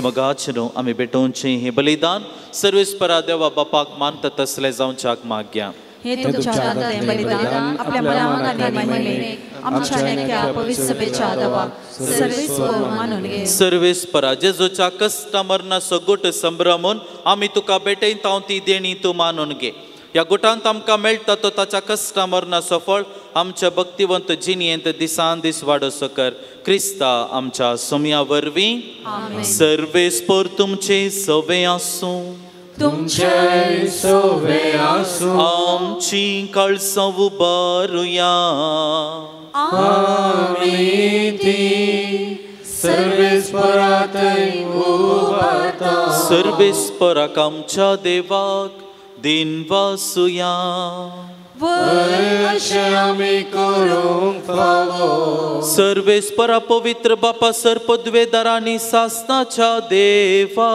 मगाचें आमी भेटोवचें हें बलिदान सर्वेस्परा देवा बापाक मानता तसलें जावच्याक मागया. हे तुमच्या हातांतलें बलिदान आपल्या मान आनी महिमेक आमच्या नेक्या पवित्र सभेच्या देवाक सर्वेस्पर मानून घे. सर्वेस्परा जेजूच्या कश्टा मरणाचो गुट संभ्रमून आमी तुका भेटयता ती देणी तूं मानून घे. ह्या गुटांत आमकां मेळटा तो ताच्या कश्टा मरणाचो फळ आमच्या भक्तिवंत जिणेंत दिसान दीस वाडोसो कर. क्रिस्ता आमच्या सोम्या वरवीं. सर्वेस्पर तुमचे सवे आसूं. तुमचे सवे आसूं. आमची काळसां उबारुया. आमी ती सर्वेस्पराक जाता. सर्वेस्पराक आमच्या देवाक दिनवासुया. अशें आमी करूंक फावो. सर्वेस्परा पवित्र बापा सर्पद्वेदार आनी सासनाच्या देवा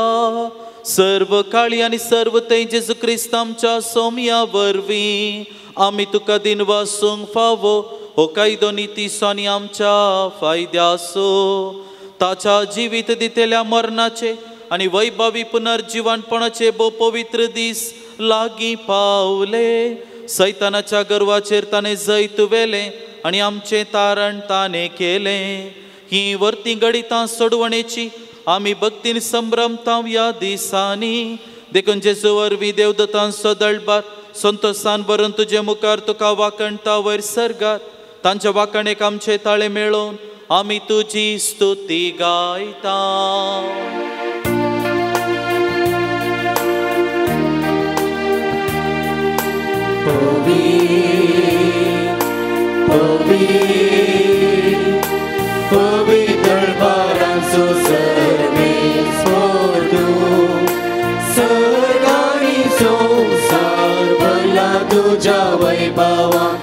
सर्व काळी आनी सर्व थंय जेजू क्रिस्त आमच्या सोमया वरवीं आमी तुका दिनवासूंक फावो. हो कायदो नितीचो आनी आमच्या फायद्याचो ताच्या जिवीत दितल्या मरणाचे आनी वैभवी पुनर्जिवनपणाचे भोव पवित्र दीस लागीं पावले. सैतानाच्या गर्वाचेर ताणें जैत व्हेलें आनी आमचें तारण ताणें केलें. ही वर्ती घडितां सोडवणेची आमी भक्तीन संभ्रमता ह्या दिसांनी. देखून जेजू वरवीं देवदतांचो दळबार संतोसान भरून तुजे मुखार तुका वाखणता वयर सर्गार तांच्या वाखणेक आमचे ताळे मेळोवन आमी तुजी स्तुती गायता. पवित्र बारांचो सर्वेस्पर तूं सर्ग आनी संवसार भरला तुज्या वैभवान.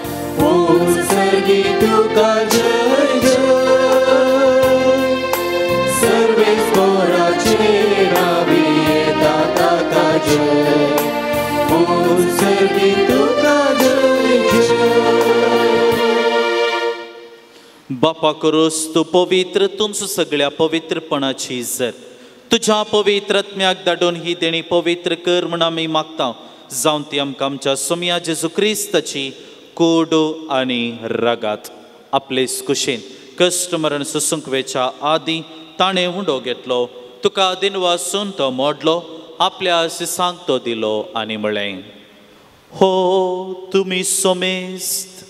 उंच सर्गी तुका जय जय. सर्वेस्पराचे नांवी येता ताका जय. उंच सर्गी तुका जय जय. बापा करोस तूं पवित्र तुमचो सगळ्या पवित्रपणाची जर तुज्या पवित्र आत्म्याक धाडून ही देणी पवित्र कर म्हूण आमी मागता. जावन ती आमकां आमच्या सोमया जेजू क्रिस्ताची कूड आनी रगात आपले कुशीन कश्ट मरण सोसूंक वेच्या आदीं ताणें उंडो घेतलो तुका दिनवासून तो मोडलो आपल्या शिसांक तो दिलो आनी म्हळें, हो तुमी सोमेस्त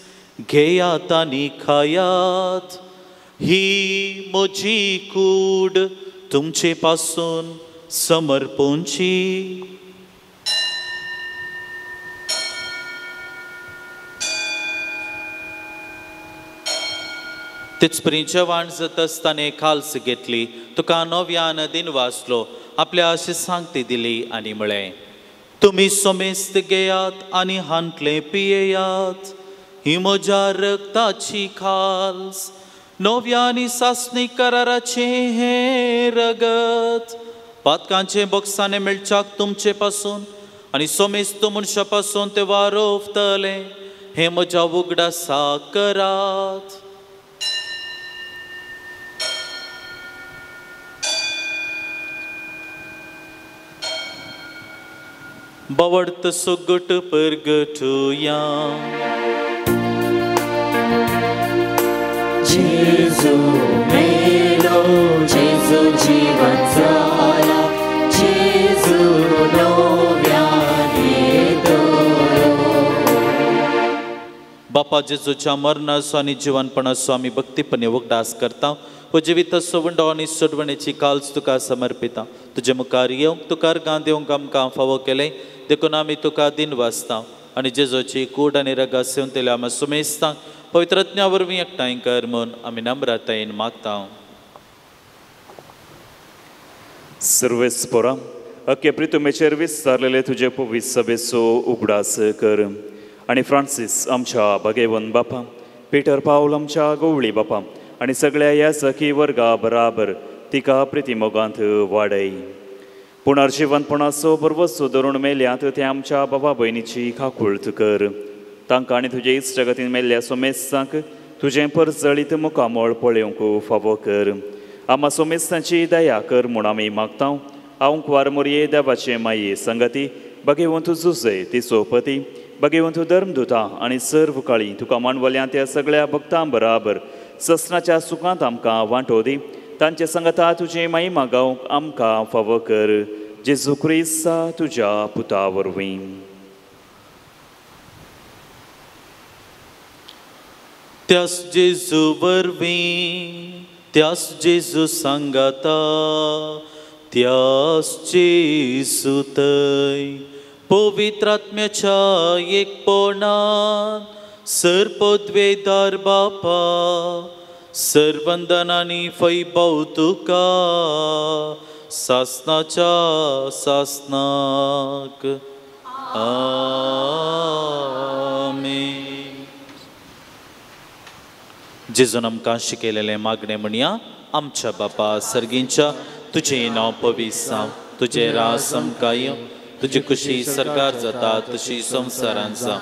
घेयात आनी खायात, ही म्हजी कूड तुमचे पासून समर्पूंची. तेच परी जेवण जाता आसतना खाल्स घेतली तुका नव्यान दिनवासलो आपल्या शिसांक ती दिली आनी म्हळें, तुमी सोमेस्त घेयात आनी हांतलें पियेयात, ही म्हज्या रक्ताची खाल्स नव्या आनी सासणी कराराचें हें रगत पातकांचें बोक्साणें मेळच्याक तुमचे पासून आनी सोमेस्त मनशा पासून तें वारोवतलें. हें म्हज्या उगडासाक करात. बवडत सुगट परगटुया. जेजू मेलो जेजू जीवन जाला जेजू नव्याने येतलो. बापा जेजूच्या मरणाचो आनी जिवनपणाचो आमी भक्तीपणे उगडास करता. हो जिविताचो वंडो आनी सोडवणेची काल्स तुका समर्पिता. तुजे मुखार येवंक तुका अर्गां दिवंक आमकां फावो केलें देखून आमी तुका दिनवासता आनी जेजूची कूड आनी रगात सेवंतल्या आमी सुमेस्तांक पवित्र आत्म्या वरवीं एकठांय कर म्हूण आमी नम्रतायेन मागता. सर्वेस्परा अख्खे प्रितुमेचेर विस्तारलेले तुजे पवित्र सभेचो उगडास कर आनी फ्रांसीस आमच्या भगेवन बापा, पिटर पावल आमच्या गवळी बापा आनी सगळ्या ह्या सखी वर्गा बराबर तिका प्रितीमोगांत वाडय. पुनर्जिवनपणाचो बरवसो धरून मेल्यात ते आमच्या बाबा भयणीची काकुळट कर. तांकां आनी तुजे इश्टगतीन मेल्ल्या सोमेस्तांक तुजें परजळीत मुखामळ पळोवंक फावो कर. आमा सोमेस्तांची दया कर म्हूण आमी मागता. हांव कुवार मोरये देवाचे माये संगती भगेवंत जुजय तिचो पती भगेवंत धर्मदुता आनी सर्व काळी तुका मांडवल्या त्या सगळ्या भक्तां बराबर ससनाच्या सुखांत आमकां वांटो दी. तांचे संगता तुजे महिमा गावंक आमकां फावो कर. जेजू क्रिस्ता तुज्या पुता वरवीं. त्यास जेजू वरवीं, त्यास जेजू सांगाता, त्यास जेजू थंय पवित्र आत्म्याच्या एकपणान सर्पद्वेदार बापा सर्वंदनानी फैभव तुका सासनाच्या सासनाक. आमेन. जेजून आमकां शिकयलेलें मागणें म्हणया. आमच्या बापा सर्गींच्या, तुजें नांव पवित्र जावं, तुजें रास आमकां येवं, तुजी खुशी सरकार जाता तशी संवसारांत जावं.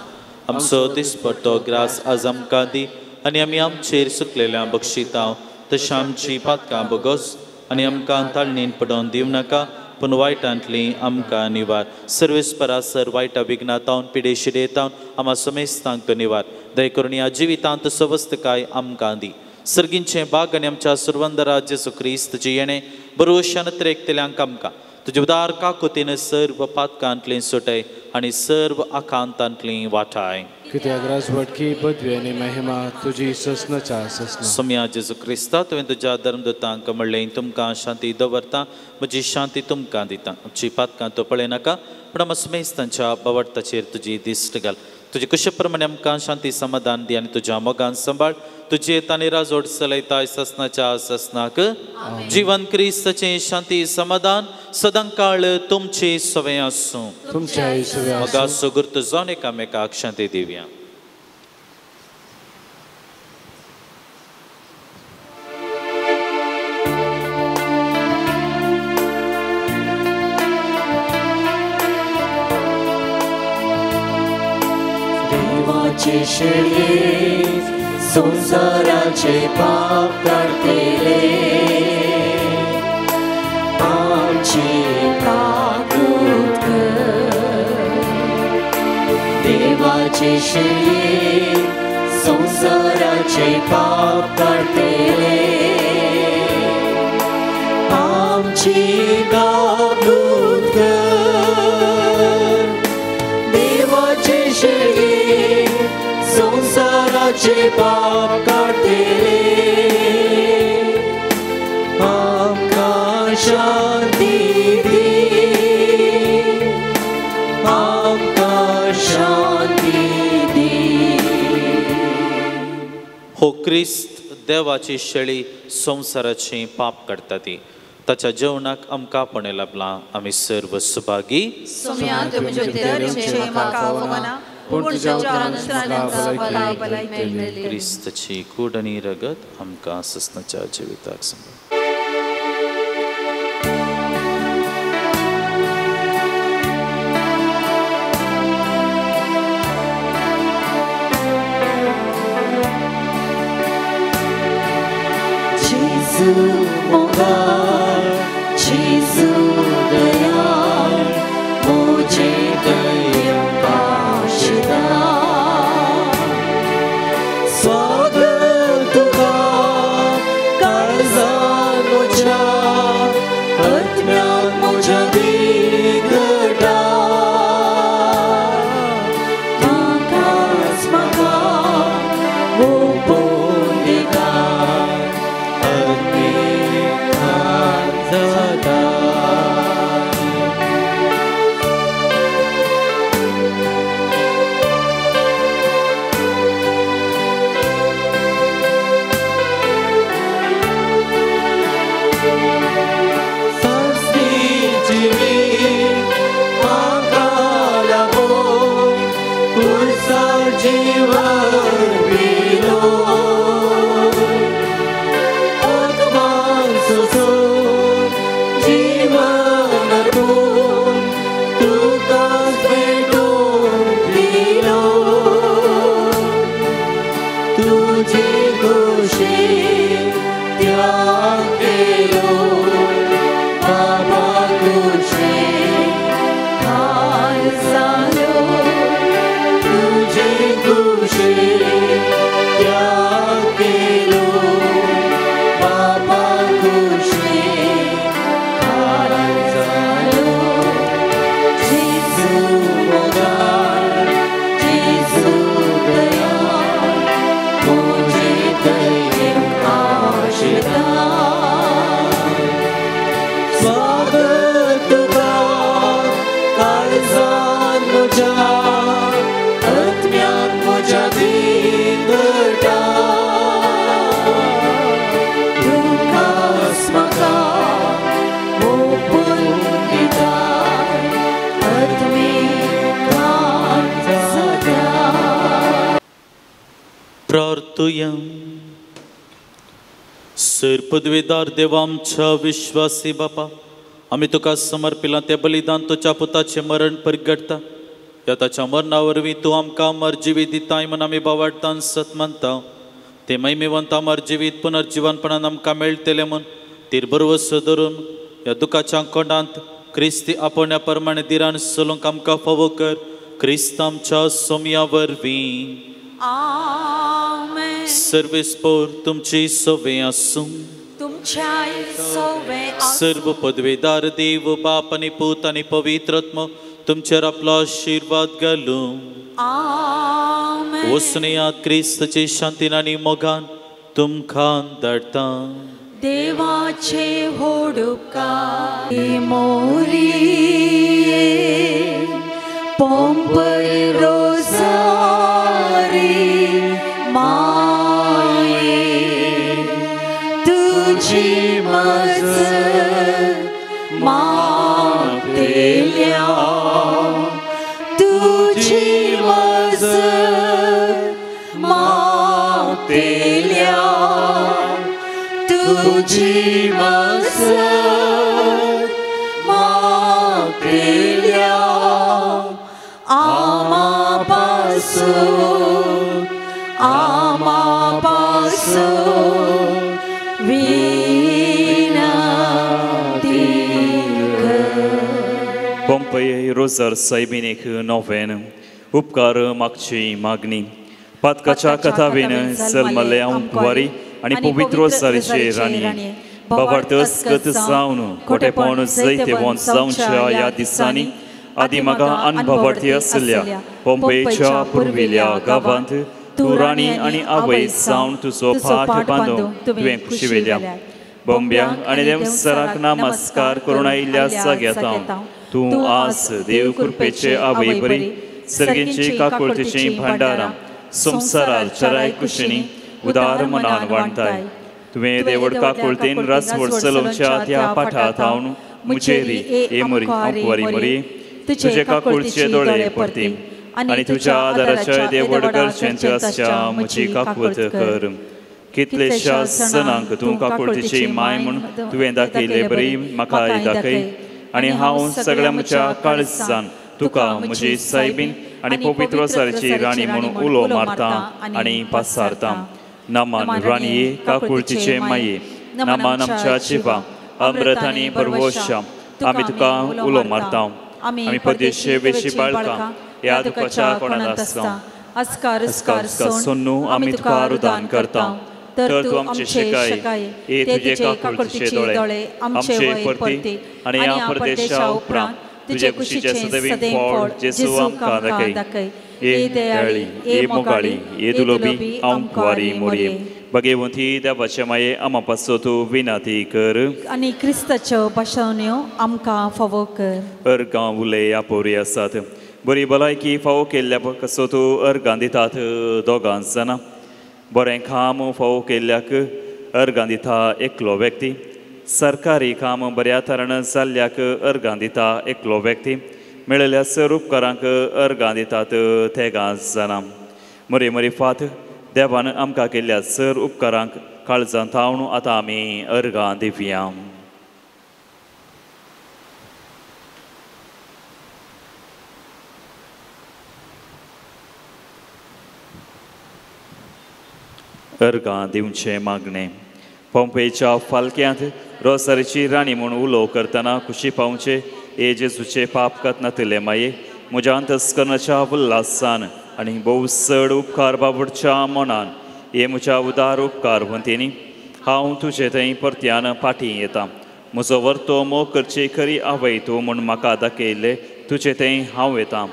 आमचो दिसपट्टो ग्रास आज आमकां दी आनी आमी आमचेर सुकलेल्या बक्षितांव तशें आमची पातकां बोगस आनी आमकां ताळणीन पडोवन दिवं नाका, पूण वायटांतली आमकां निवार. सर्वेस्परा सर वायटा विघ्नातावन पिडेशिडेतावन आमा समेस्तांक तो निवार. दय करून ह्या जिवितांत सवस्तकाय आमकां दी. सर्गींचें बाग आनी आमच्या सुरवंदरा जेजू क्रिस्तचें येणें बरोवशान त्रेकतल्यांक आमकां तुजे उदार काकुतीन सर्व पातकांतली सुटय आनी सर्व आकांतांतली वाठाय. कित्याक राजवटकी पदवी आनी महिमा तुजी ससनाच्या ससना. सोम्या जेजू क्रिस्ता, तुवें तुज्या धर्मदूतांक म्हणलें, तुमकां शांती दवरता, म्हजी शांती तुमकां दिता. आमची पातकां तो पळयनाका, पूण आमकां समेस्तांच्या बावडताचेर तुजी दिश्ट घाल. तुजे कुशे प्रमाणे आमकां शांती समाधान दी आनी तुज्या मोगान सांबाळ. तुजे तांणी राजवट चलयताय ससनाच्या ससनाक. जीवन क्रिस्ताचें शांती समाधान सदांकाळ तुमचे सवे आसूं. तुमच्या मोगा सुगुर्त जावन एकामेकाक शांती दिवया. देवाचे शेळये संसाराचे पाप काडटले, आमची काकूत कर. देवाचे शेळये संसाराचे पाप काडटले, आमची काकूत कर. देवाचे शेळये संसाराचे पाप काडटले, आमकां शांती दी, आमकां शांती दी. हो क्रिस्त देवाची शेळी संवसाराचें पाप काडटा ती ताच्या जेवणाक आमकां पणे लाभलां. आमी सर्व सुभागी. क्रिस्ताची कूड आनी रगत आमकां ससनाच्या जिविताक सांबाळ. जेजू मोगाळ, जेजू दयाळ, म्हजे दया पाशदा. स्वागत तुका काळजान म्हज्या, आत्म्यान म्हज्या बिगटा. तुकाच म्हाका ओपून दिता, आत्मीक जाता. परतुया. सर पदवीदार देवा आमच्या विश्वासी बापा, आमी तुका समर्पिलां तें बलिदान तुज्या पुताचें मरण परगटता. ह्या ताच्या मरणा वरवीं तूं आमकां अमर जिवीत दिताय म्हूण आमी बावाडटान सत मानता. तें महिमेवंत अमर जिवीत पुनर्जिवनपणान आमकां मेळटलें म्हूण तीर भरवसो धरून ह्या दुखाच्या कोंडांत क्रिस्ती आपोवण्या प्रमाणे धिरान चलूंक आमकां फावो कर. क्रिस्त आमच्या सोम्या वरवीं. आमेन. सर्वेस्पोर तुमची सोवे आसूं. सर्व पदवीदार देव बाप आनी पूत आनी पवित्र आत्मो तुमचेर आपलो आशिर्वाद घालूं. वचुनया क्रिस्ताचे शांतीन आनी मोगान तुमकां धाडटा. देवाचे व्हड उपकार मोरी पोंपय रोजारी माये तुझी मज मागतेल्या तुझी मज मागतेल्या तुझी मज मागतेल्या आमापासून आमापासून विनंती कर. पोंपय रोजार सायबिणीक नोवेन उपकार मागची मागणी. पातकाच्या कथावीन जल्मले अंकुवारी आनी पवित्र रोजारीचे राणी बाबार्थ अस्कत जावन कोटेपण जैतेवंत जावच्या ह्या दिसांनी आदी म्हाका अनभवार्थी आसल्या पोंपेच्या पुर्विल्ल्या गांवांत तूं राणी आनी आवय जावन तुजो पाठ बांदून तुवें खुशिवेल्या बोंब्यांक आनी देवसराक नमस्कार करून आयिल्ल्या जाग्यांत तूं आज देव कृपेचे आवय बरी सर्गींची काकुळतीची भांडारां संवसारार चराय कुशिनी उदार मनान वांटाय. तुवें देवड काकुळतीन रासवड चलोवच्या त्या पाठांत हांव मुजेरी ए मोरी अंकुवारी मोरी तुजे काकुळचे दोळे परती आनी तुज्या आदाराच्या देवड गरजेंत आसच्या म्हजी काकूळत कर. कितलेश्या जणांक तूं काकुळतीची माय म्हूण तुवें दाखयले बरी म्हाकाय दाखय आनी हांव सगळ्या म्हज्या काळजान तुका म्हजी सायबीन आनी पवित्र रोजारीची राणी म्हूण उलो मारता आनी पासारता. नमन राणये काकुळतीचे माये, नमन आमच्या जिवा अमृत आनी परवोशा, आमी तुका उलो मारता. आमी परदेशी वेशी बाळकां ह्या दुखाच्या कोणांत आसता अस्कार सोन्नू आमी तुका रुदान करता. तर तूं आमचे शिकाय हे तुजे काकुळतीचे दोळे आमचे परती आनी ह्या परदेशा उपरांत तुजे कुशीचे सदैव फळ जेजू आमकां दाखय. ए दयाळी, ए मोगाळी, ए दुलोबी आमकुवारी मोरये भगेवंती देवाचे माये आमा पासो तूं विनाती कर आनी क्रिस्ताच्यो भाशण्यो आमकां फावो कर. अर्गां उलय आपोरी आसात बरी भलायकी फावो केल्ल्या कसो तूं अर्गां दितात दोगां जाणां. बरें काम फावो केल्ल्याक अर्गां दिता एकलो व्यक्ती, सरकारी काम बऱ्या तरान जाल्ल्याक अर्गां दिता एकलो व्यक्ती, मेळिल्ल्या सर उपकारांक अर्गां दितात तेगां जाणां. मरी मरी फात देवान आमकां केल्ल्या सर उपकारांक काळजांत थावन आतां आमी अर्गां दिवया. अर्गां दिवचें मागणें. पोंपेच्या फालक्यांत रोजारीची राणी म्हूण उलो करतना खुशी पावचे ए जेजूचे पाप कतनातले माये म्हज्या अंतस्करणाच्या उल्हासान आनी भोव चड उपकार बाबडच्या मनान हे म्हज्या उदार उपकार वंतीनी हांव तुजे थंय परत्यान फाटीं येता. म्हजो वर्तो मोग करची खरी आवय तूं म्हूण म्हाका दाखयल्ले तुजे थंय हांव येता.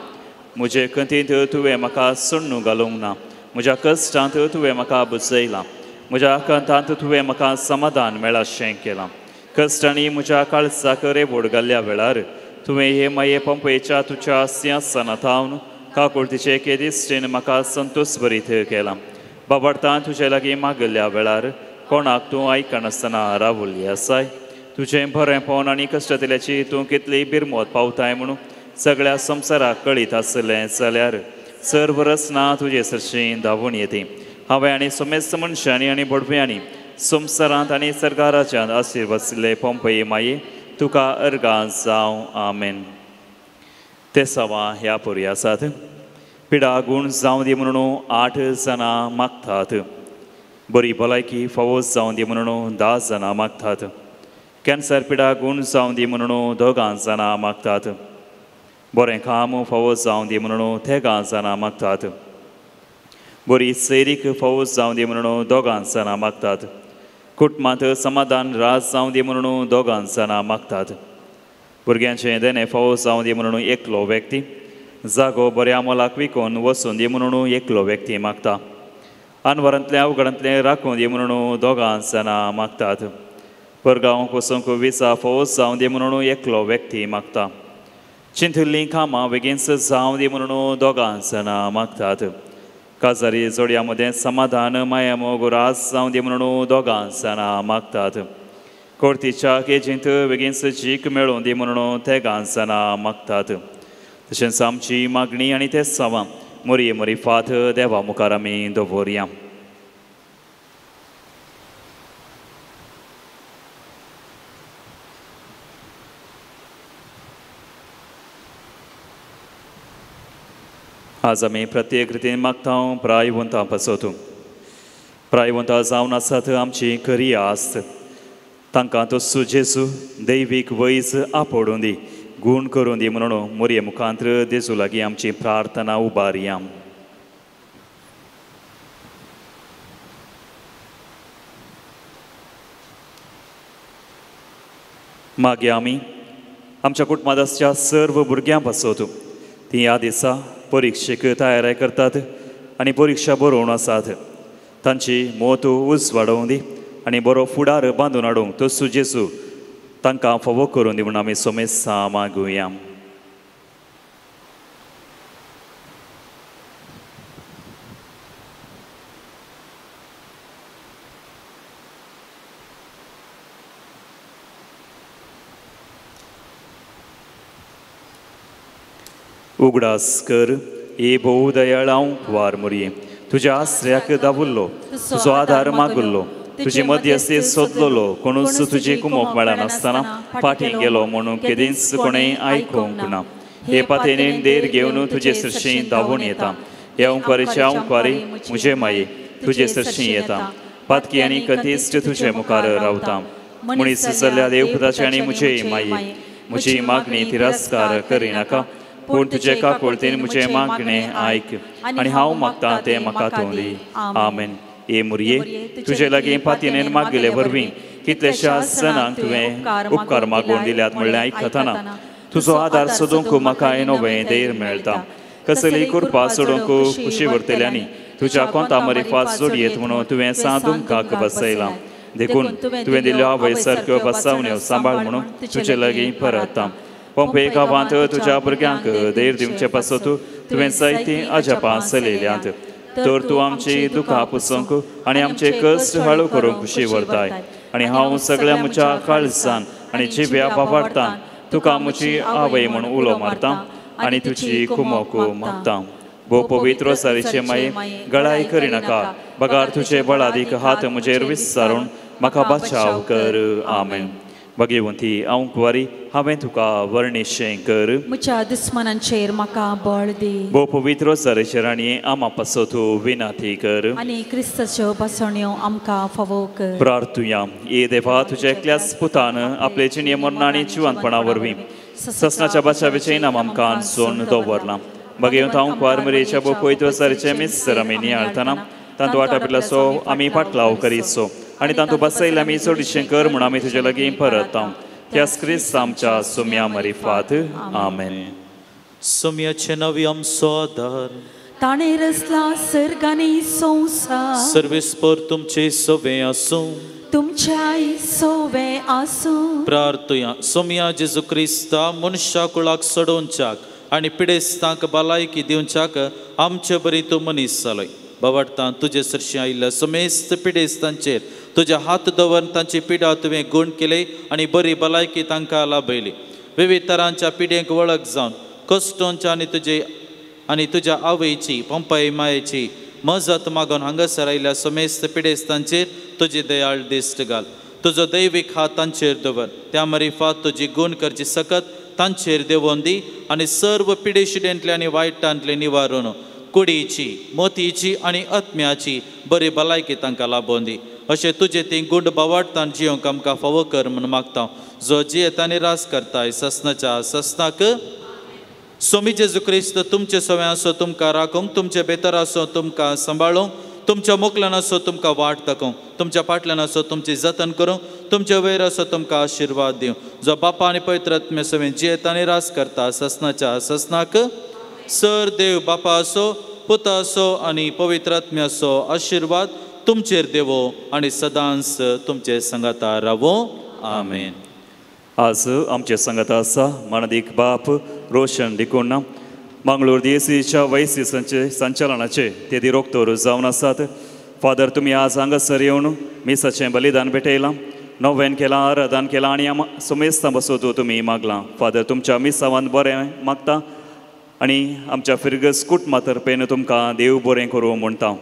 म्हजे खंतींत तुवें म्हाका सोडून घालूंक ना, म्हज्या कश्टांत तुवें म्हाका बुजयलां, म्हज्या आकांतांत तुवें म्हाका समाधान मेळाशें केलां. कश्टांनी म्हज्या काळजाक रेबोड घाल्ल्या वेळार तुवें हे माये पंपेच्या तुज्या सिंहासना थावन काकुळतीचे एके दिश्टीन म्हाका संतोश भरीत केलां. बाबार्तां तुजे लागीं मागल्ल्या वेळार कोणाक तूं आयकनासतना रावल्ली आसाय. तुजें बरेंपण आनी कश्टतल्याची तूं कितली बिरमत पावताय म्हणून सगळ्या संवसाराक कळीत आसलें जाल्यार सर्व रचना तुजे सरशीं धांवून येती. हांवें आनी समेस्त मनशांनी आनी भडव्यांनी संवसारांत आनी सरकाराच्यान आशिर्वाद पोंपये माये तुका अर्गां जावं. आमेन. ते सवा ह्या पुरी आसात. पिडा गूण जावं दी म्हणून 8 जाणां मागतात. बरी भलायकी फावो जावं दी म्हणून 10 जाणां मागतात. कॅन्सर पिडा गूण जावं दी म्हणून 2 जाणां मागतात. बरें काम फावो जावं दी म्हणून 3 जाणां मागतात. बरी सैरीक फावो जावं दी म्हणून 2 जाणां मागतात. कुटुंबांत समाधान राज जावं दी म्हणून 2 जाणां मागतात. भुरग्यांचें देणें फावो जावं दी म्हणून एकलो व्यक्ती. जागो बऱ्या मोलाक विकून वचून दी म्हणून एकलो व्यक्ती मागता. आनवरांतलें अवघडांतलें राखून दी म्हणून 2 जाणां मागतात. परगांव वचूंक विसा फावो जावं दी म्हणून एकलो व्यक्ती मागता. चिंतिल्लीं कामां बेगीनच जावं दी म्हणून 2 जाणां मागतात. काजारी जोडया मदें समाधान माया मोग रास जावं दी म्हणून 2 जाणां मागतात. कोर्तीच्या केजींत बेगीनच जीक मेळोवन दी म्हणून 3 जाणां मागतात. तशेंच आमची मागणी आनी ते सवां मोरये मोरी फात देवा मुखार आमी दवरया. आज आमी प्रत्येक रितीन मागता प्रायवंता पासत. प्रायवंता जावन आसात आमची खरी आस्त. तांकां तस्सू जेजू दैवीक वैज आपोडूं दी, गूण करूं दी म्हणून मोरये मुखांत्र जेजू लागीं आमची प्रार्थना उबारया. मागीर आमी आमच्या कुटुंबांत आसच्या सर्व भुरग्यां पासत ती ह्या दिसा परिक्षेक तयारी करतात आनी परिक्षा बरोवन आसात. तांची मोत उजवाडोवं दी आनी बरो फुडार बांदून हाडूंक तस्सू जेजू तांकां फावो करून दी म्हणून आमी सोमेस्तां मागुया. उगडास कर ए भोव दयाळ वार मोरये, तुज्या आसऱ्याक दावुल्लो, तुजो आदार मागुल्लो, तुजी मध्यस्थी सोदलोलो, कोणूच तुजी कुमोक मेळनासतना फाटीं गेलो म्हणून केदींच कोणें आयकूंक ना. हे पातेनेन देर घेवन तुजे सरशीं धांवून येता. हे अंकवारीचे अंकवारी म्हजे माये तुजे सरशीं येता. पातकी आनी कथीश्ट तुजे मुखार रावता. मनीस जाल्ल्या देवपुताचे आनी म्हजे माये म्हजी मागणी तिरस्कार करिनाका, पूण तुजे काकुळतेन म्हजें मागणें आयक आनी हांव मागता तें म्हाका तूं दी. आमेन. ए मुरये, तुजे लागीं पातयेन मागिल्ले वरवीं कितल्याश्या जाणांक तुवें उपकार मागून दिल्यात म्हणलें आयकतना तुजो आदार सोदूंक म्हाका नवें धैर्य मेळटा. कसली कृपा सोडूंक खुशी व्हरतल्यांनी तुज्या कोंता मरिफात जोडयेत म्हणून तुवें सादुमकाक बसयलां. देखून तुवें दिल्ल्यो आवय सारक्यो बसावण्यो सांबाळ म्हणून तुजे लागीं परत. पोंपे गांवांत तुज्या भुरग्यांक धैर्य दिवचे पासत तुवें जायतीं अजापां चलयल्यांत. तर तूं आमची दुखां पुसूंक आनी आमचे कश्ट हळू करूंक खुशी व्हरताय. आनी हांव सगळ्या म्हज्या काळजान आनी जिव्या बाबार्थान तुका म्हजी आवय म्हूण उलो मारता आनी तुजी कुमोक मागता. भोव पवित्र सारीचे माये गळाय करिनाका, बगार तुजे बळादीक हात म्हजेर विस्तारून म्हाका बचाव कर. आमेन. भगवंती हांव कुवारी हांवें तुका वर्णिशें कर, म्हज्या दुस्मनांचेर म्हाका बळ दी. भोव पवित्र सारीचे राणये आमा पासत तूं विनाती कर आनी क्रिस्ताच्यो बसवण्यो आमकां फावो कर. प्रार्थुया. ए देवा, तुज्या एकल्याच पुतान आपले जिणे मरणा आनी जिवनपणा वरवीं ससनाच्या बाचावेचें इनाम आमकां सोन दवरलां. भगवंत हांव कुवार मरेच्या भोव पवित्र सारीचें मिस्तर आमी नियाळतना तांतू वाटापिल्लासो आमी फाटलाव करीसो आनी तांतू बसयले आमी चडशें कर म्हूण आमी तुजे लागीं परत. त्यास क्रिस्त आमच्या सुम्या मरिफात. आमेन. सुम्याचे नवी आमचो आदार, ताणें रचला सर्ग आनी संवसार. सर्वेस्पर तुमचे सवे आसूं, तुमच्याय सवे आसूं. प्रार्थुया. सोम्या जेजू क्रिस्ता मनशा कुळाक सोडोवच्याक आनी पिडेस्तांक भलायकी दिवच्याक आमचे बरी तूं मनीस जालोय. बाबार्तान तुजे सरशीं आयिल्ल्या समेस्त पिडेस्तांचेर तुजे हात दवरून तांची पिडा तुवें गूण केली आनी बरी भलायकी तांकां लाभयली. विविध तरांच्या पिडेंक वळख जावन कश्टोंच्या आनी तुजे आनी तुज्या आवयची पंपाय मायेची मजत मागून हांगासर आयिल्ल्या समेस्त पिडेस्तांचेर तुजी दयाळ दिश्ट घाल. तुजो दैवीक हात तांचेर दवर. त्या मरिफात तुजी गुण करची सकत तांचेर देंवोवन दी आनी सर्व पिडेशिडेंतले आनी वायटांतले निवारून कुडीची, मोतीची आनी आत्म्याची बरी भलायकी तांकां लाबोवन दी. अशें तुजें ती गुंड बावाडतान जियोंक आमकां फावो कर म्हूण मागता, जो जियेता आनी रास करताय ससनाच्या ससनाक. स्वामी जेजू क्रिस्त तुमचे सवय आसो तुमकां राखूंक, तुमचे बेतर आसो तुमकां सांबाळूंक, तुमच्या मोकल्यान आसो तुमकां वाट दाखोवंक, तुमच्या फाटल्यान आसो तुमची जतन करूंक, तुमचे वयर आसो तुमकां आशिर्वाद दिवं, जो बापा आनी पवित्र आत्म्या सवें जियेता आनी रास करता ससनाच्या ससनाक. सर देव बापा आसो, पुता आसो आनी पवित्र आत्म्याचो आशिर्वाद तुमचेर देवो आनी सदांच तुमचे संगाता रावो. आमेन. आज आमचे संगात आसा मानादीक बाप रोशन डिकोण्णा, मांगलोर दियेसीच्या वैसी संचालनाचे ते दिरोक्तोर जावन आसात. फादर, तुमी आज हांगासर येवन मिसाचें बलिदान भेटयलां, नोवेन केलां, आराधन केलां आनी आम सुमेस्तां बसोत तुमी मागलां. फादर, तुमच्या मिसावान बरें मागता आनी आमच्या फिरगस कुटुंबा तर्फेन तुमकां देव बरें करूं म्हणटा.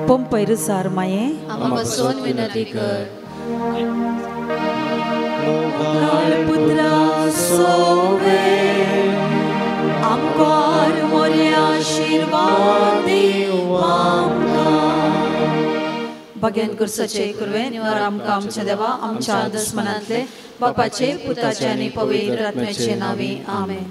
पंपैरुसार माये आमा बसून विनंती कर. पुत्रा सोवे आमकार मोरे आशीर्वाद आमकां. भाग्यान कुर्साचे कुरवे निवार आमकां आमच्या देवा आमच्या दुस्मनांतले बापाचे पुताचे आनी पवित्र आत्म्याचे नांवी. आमेन.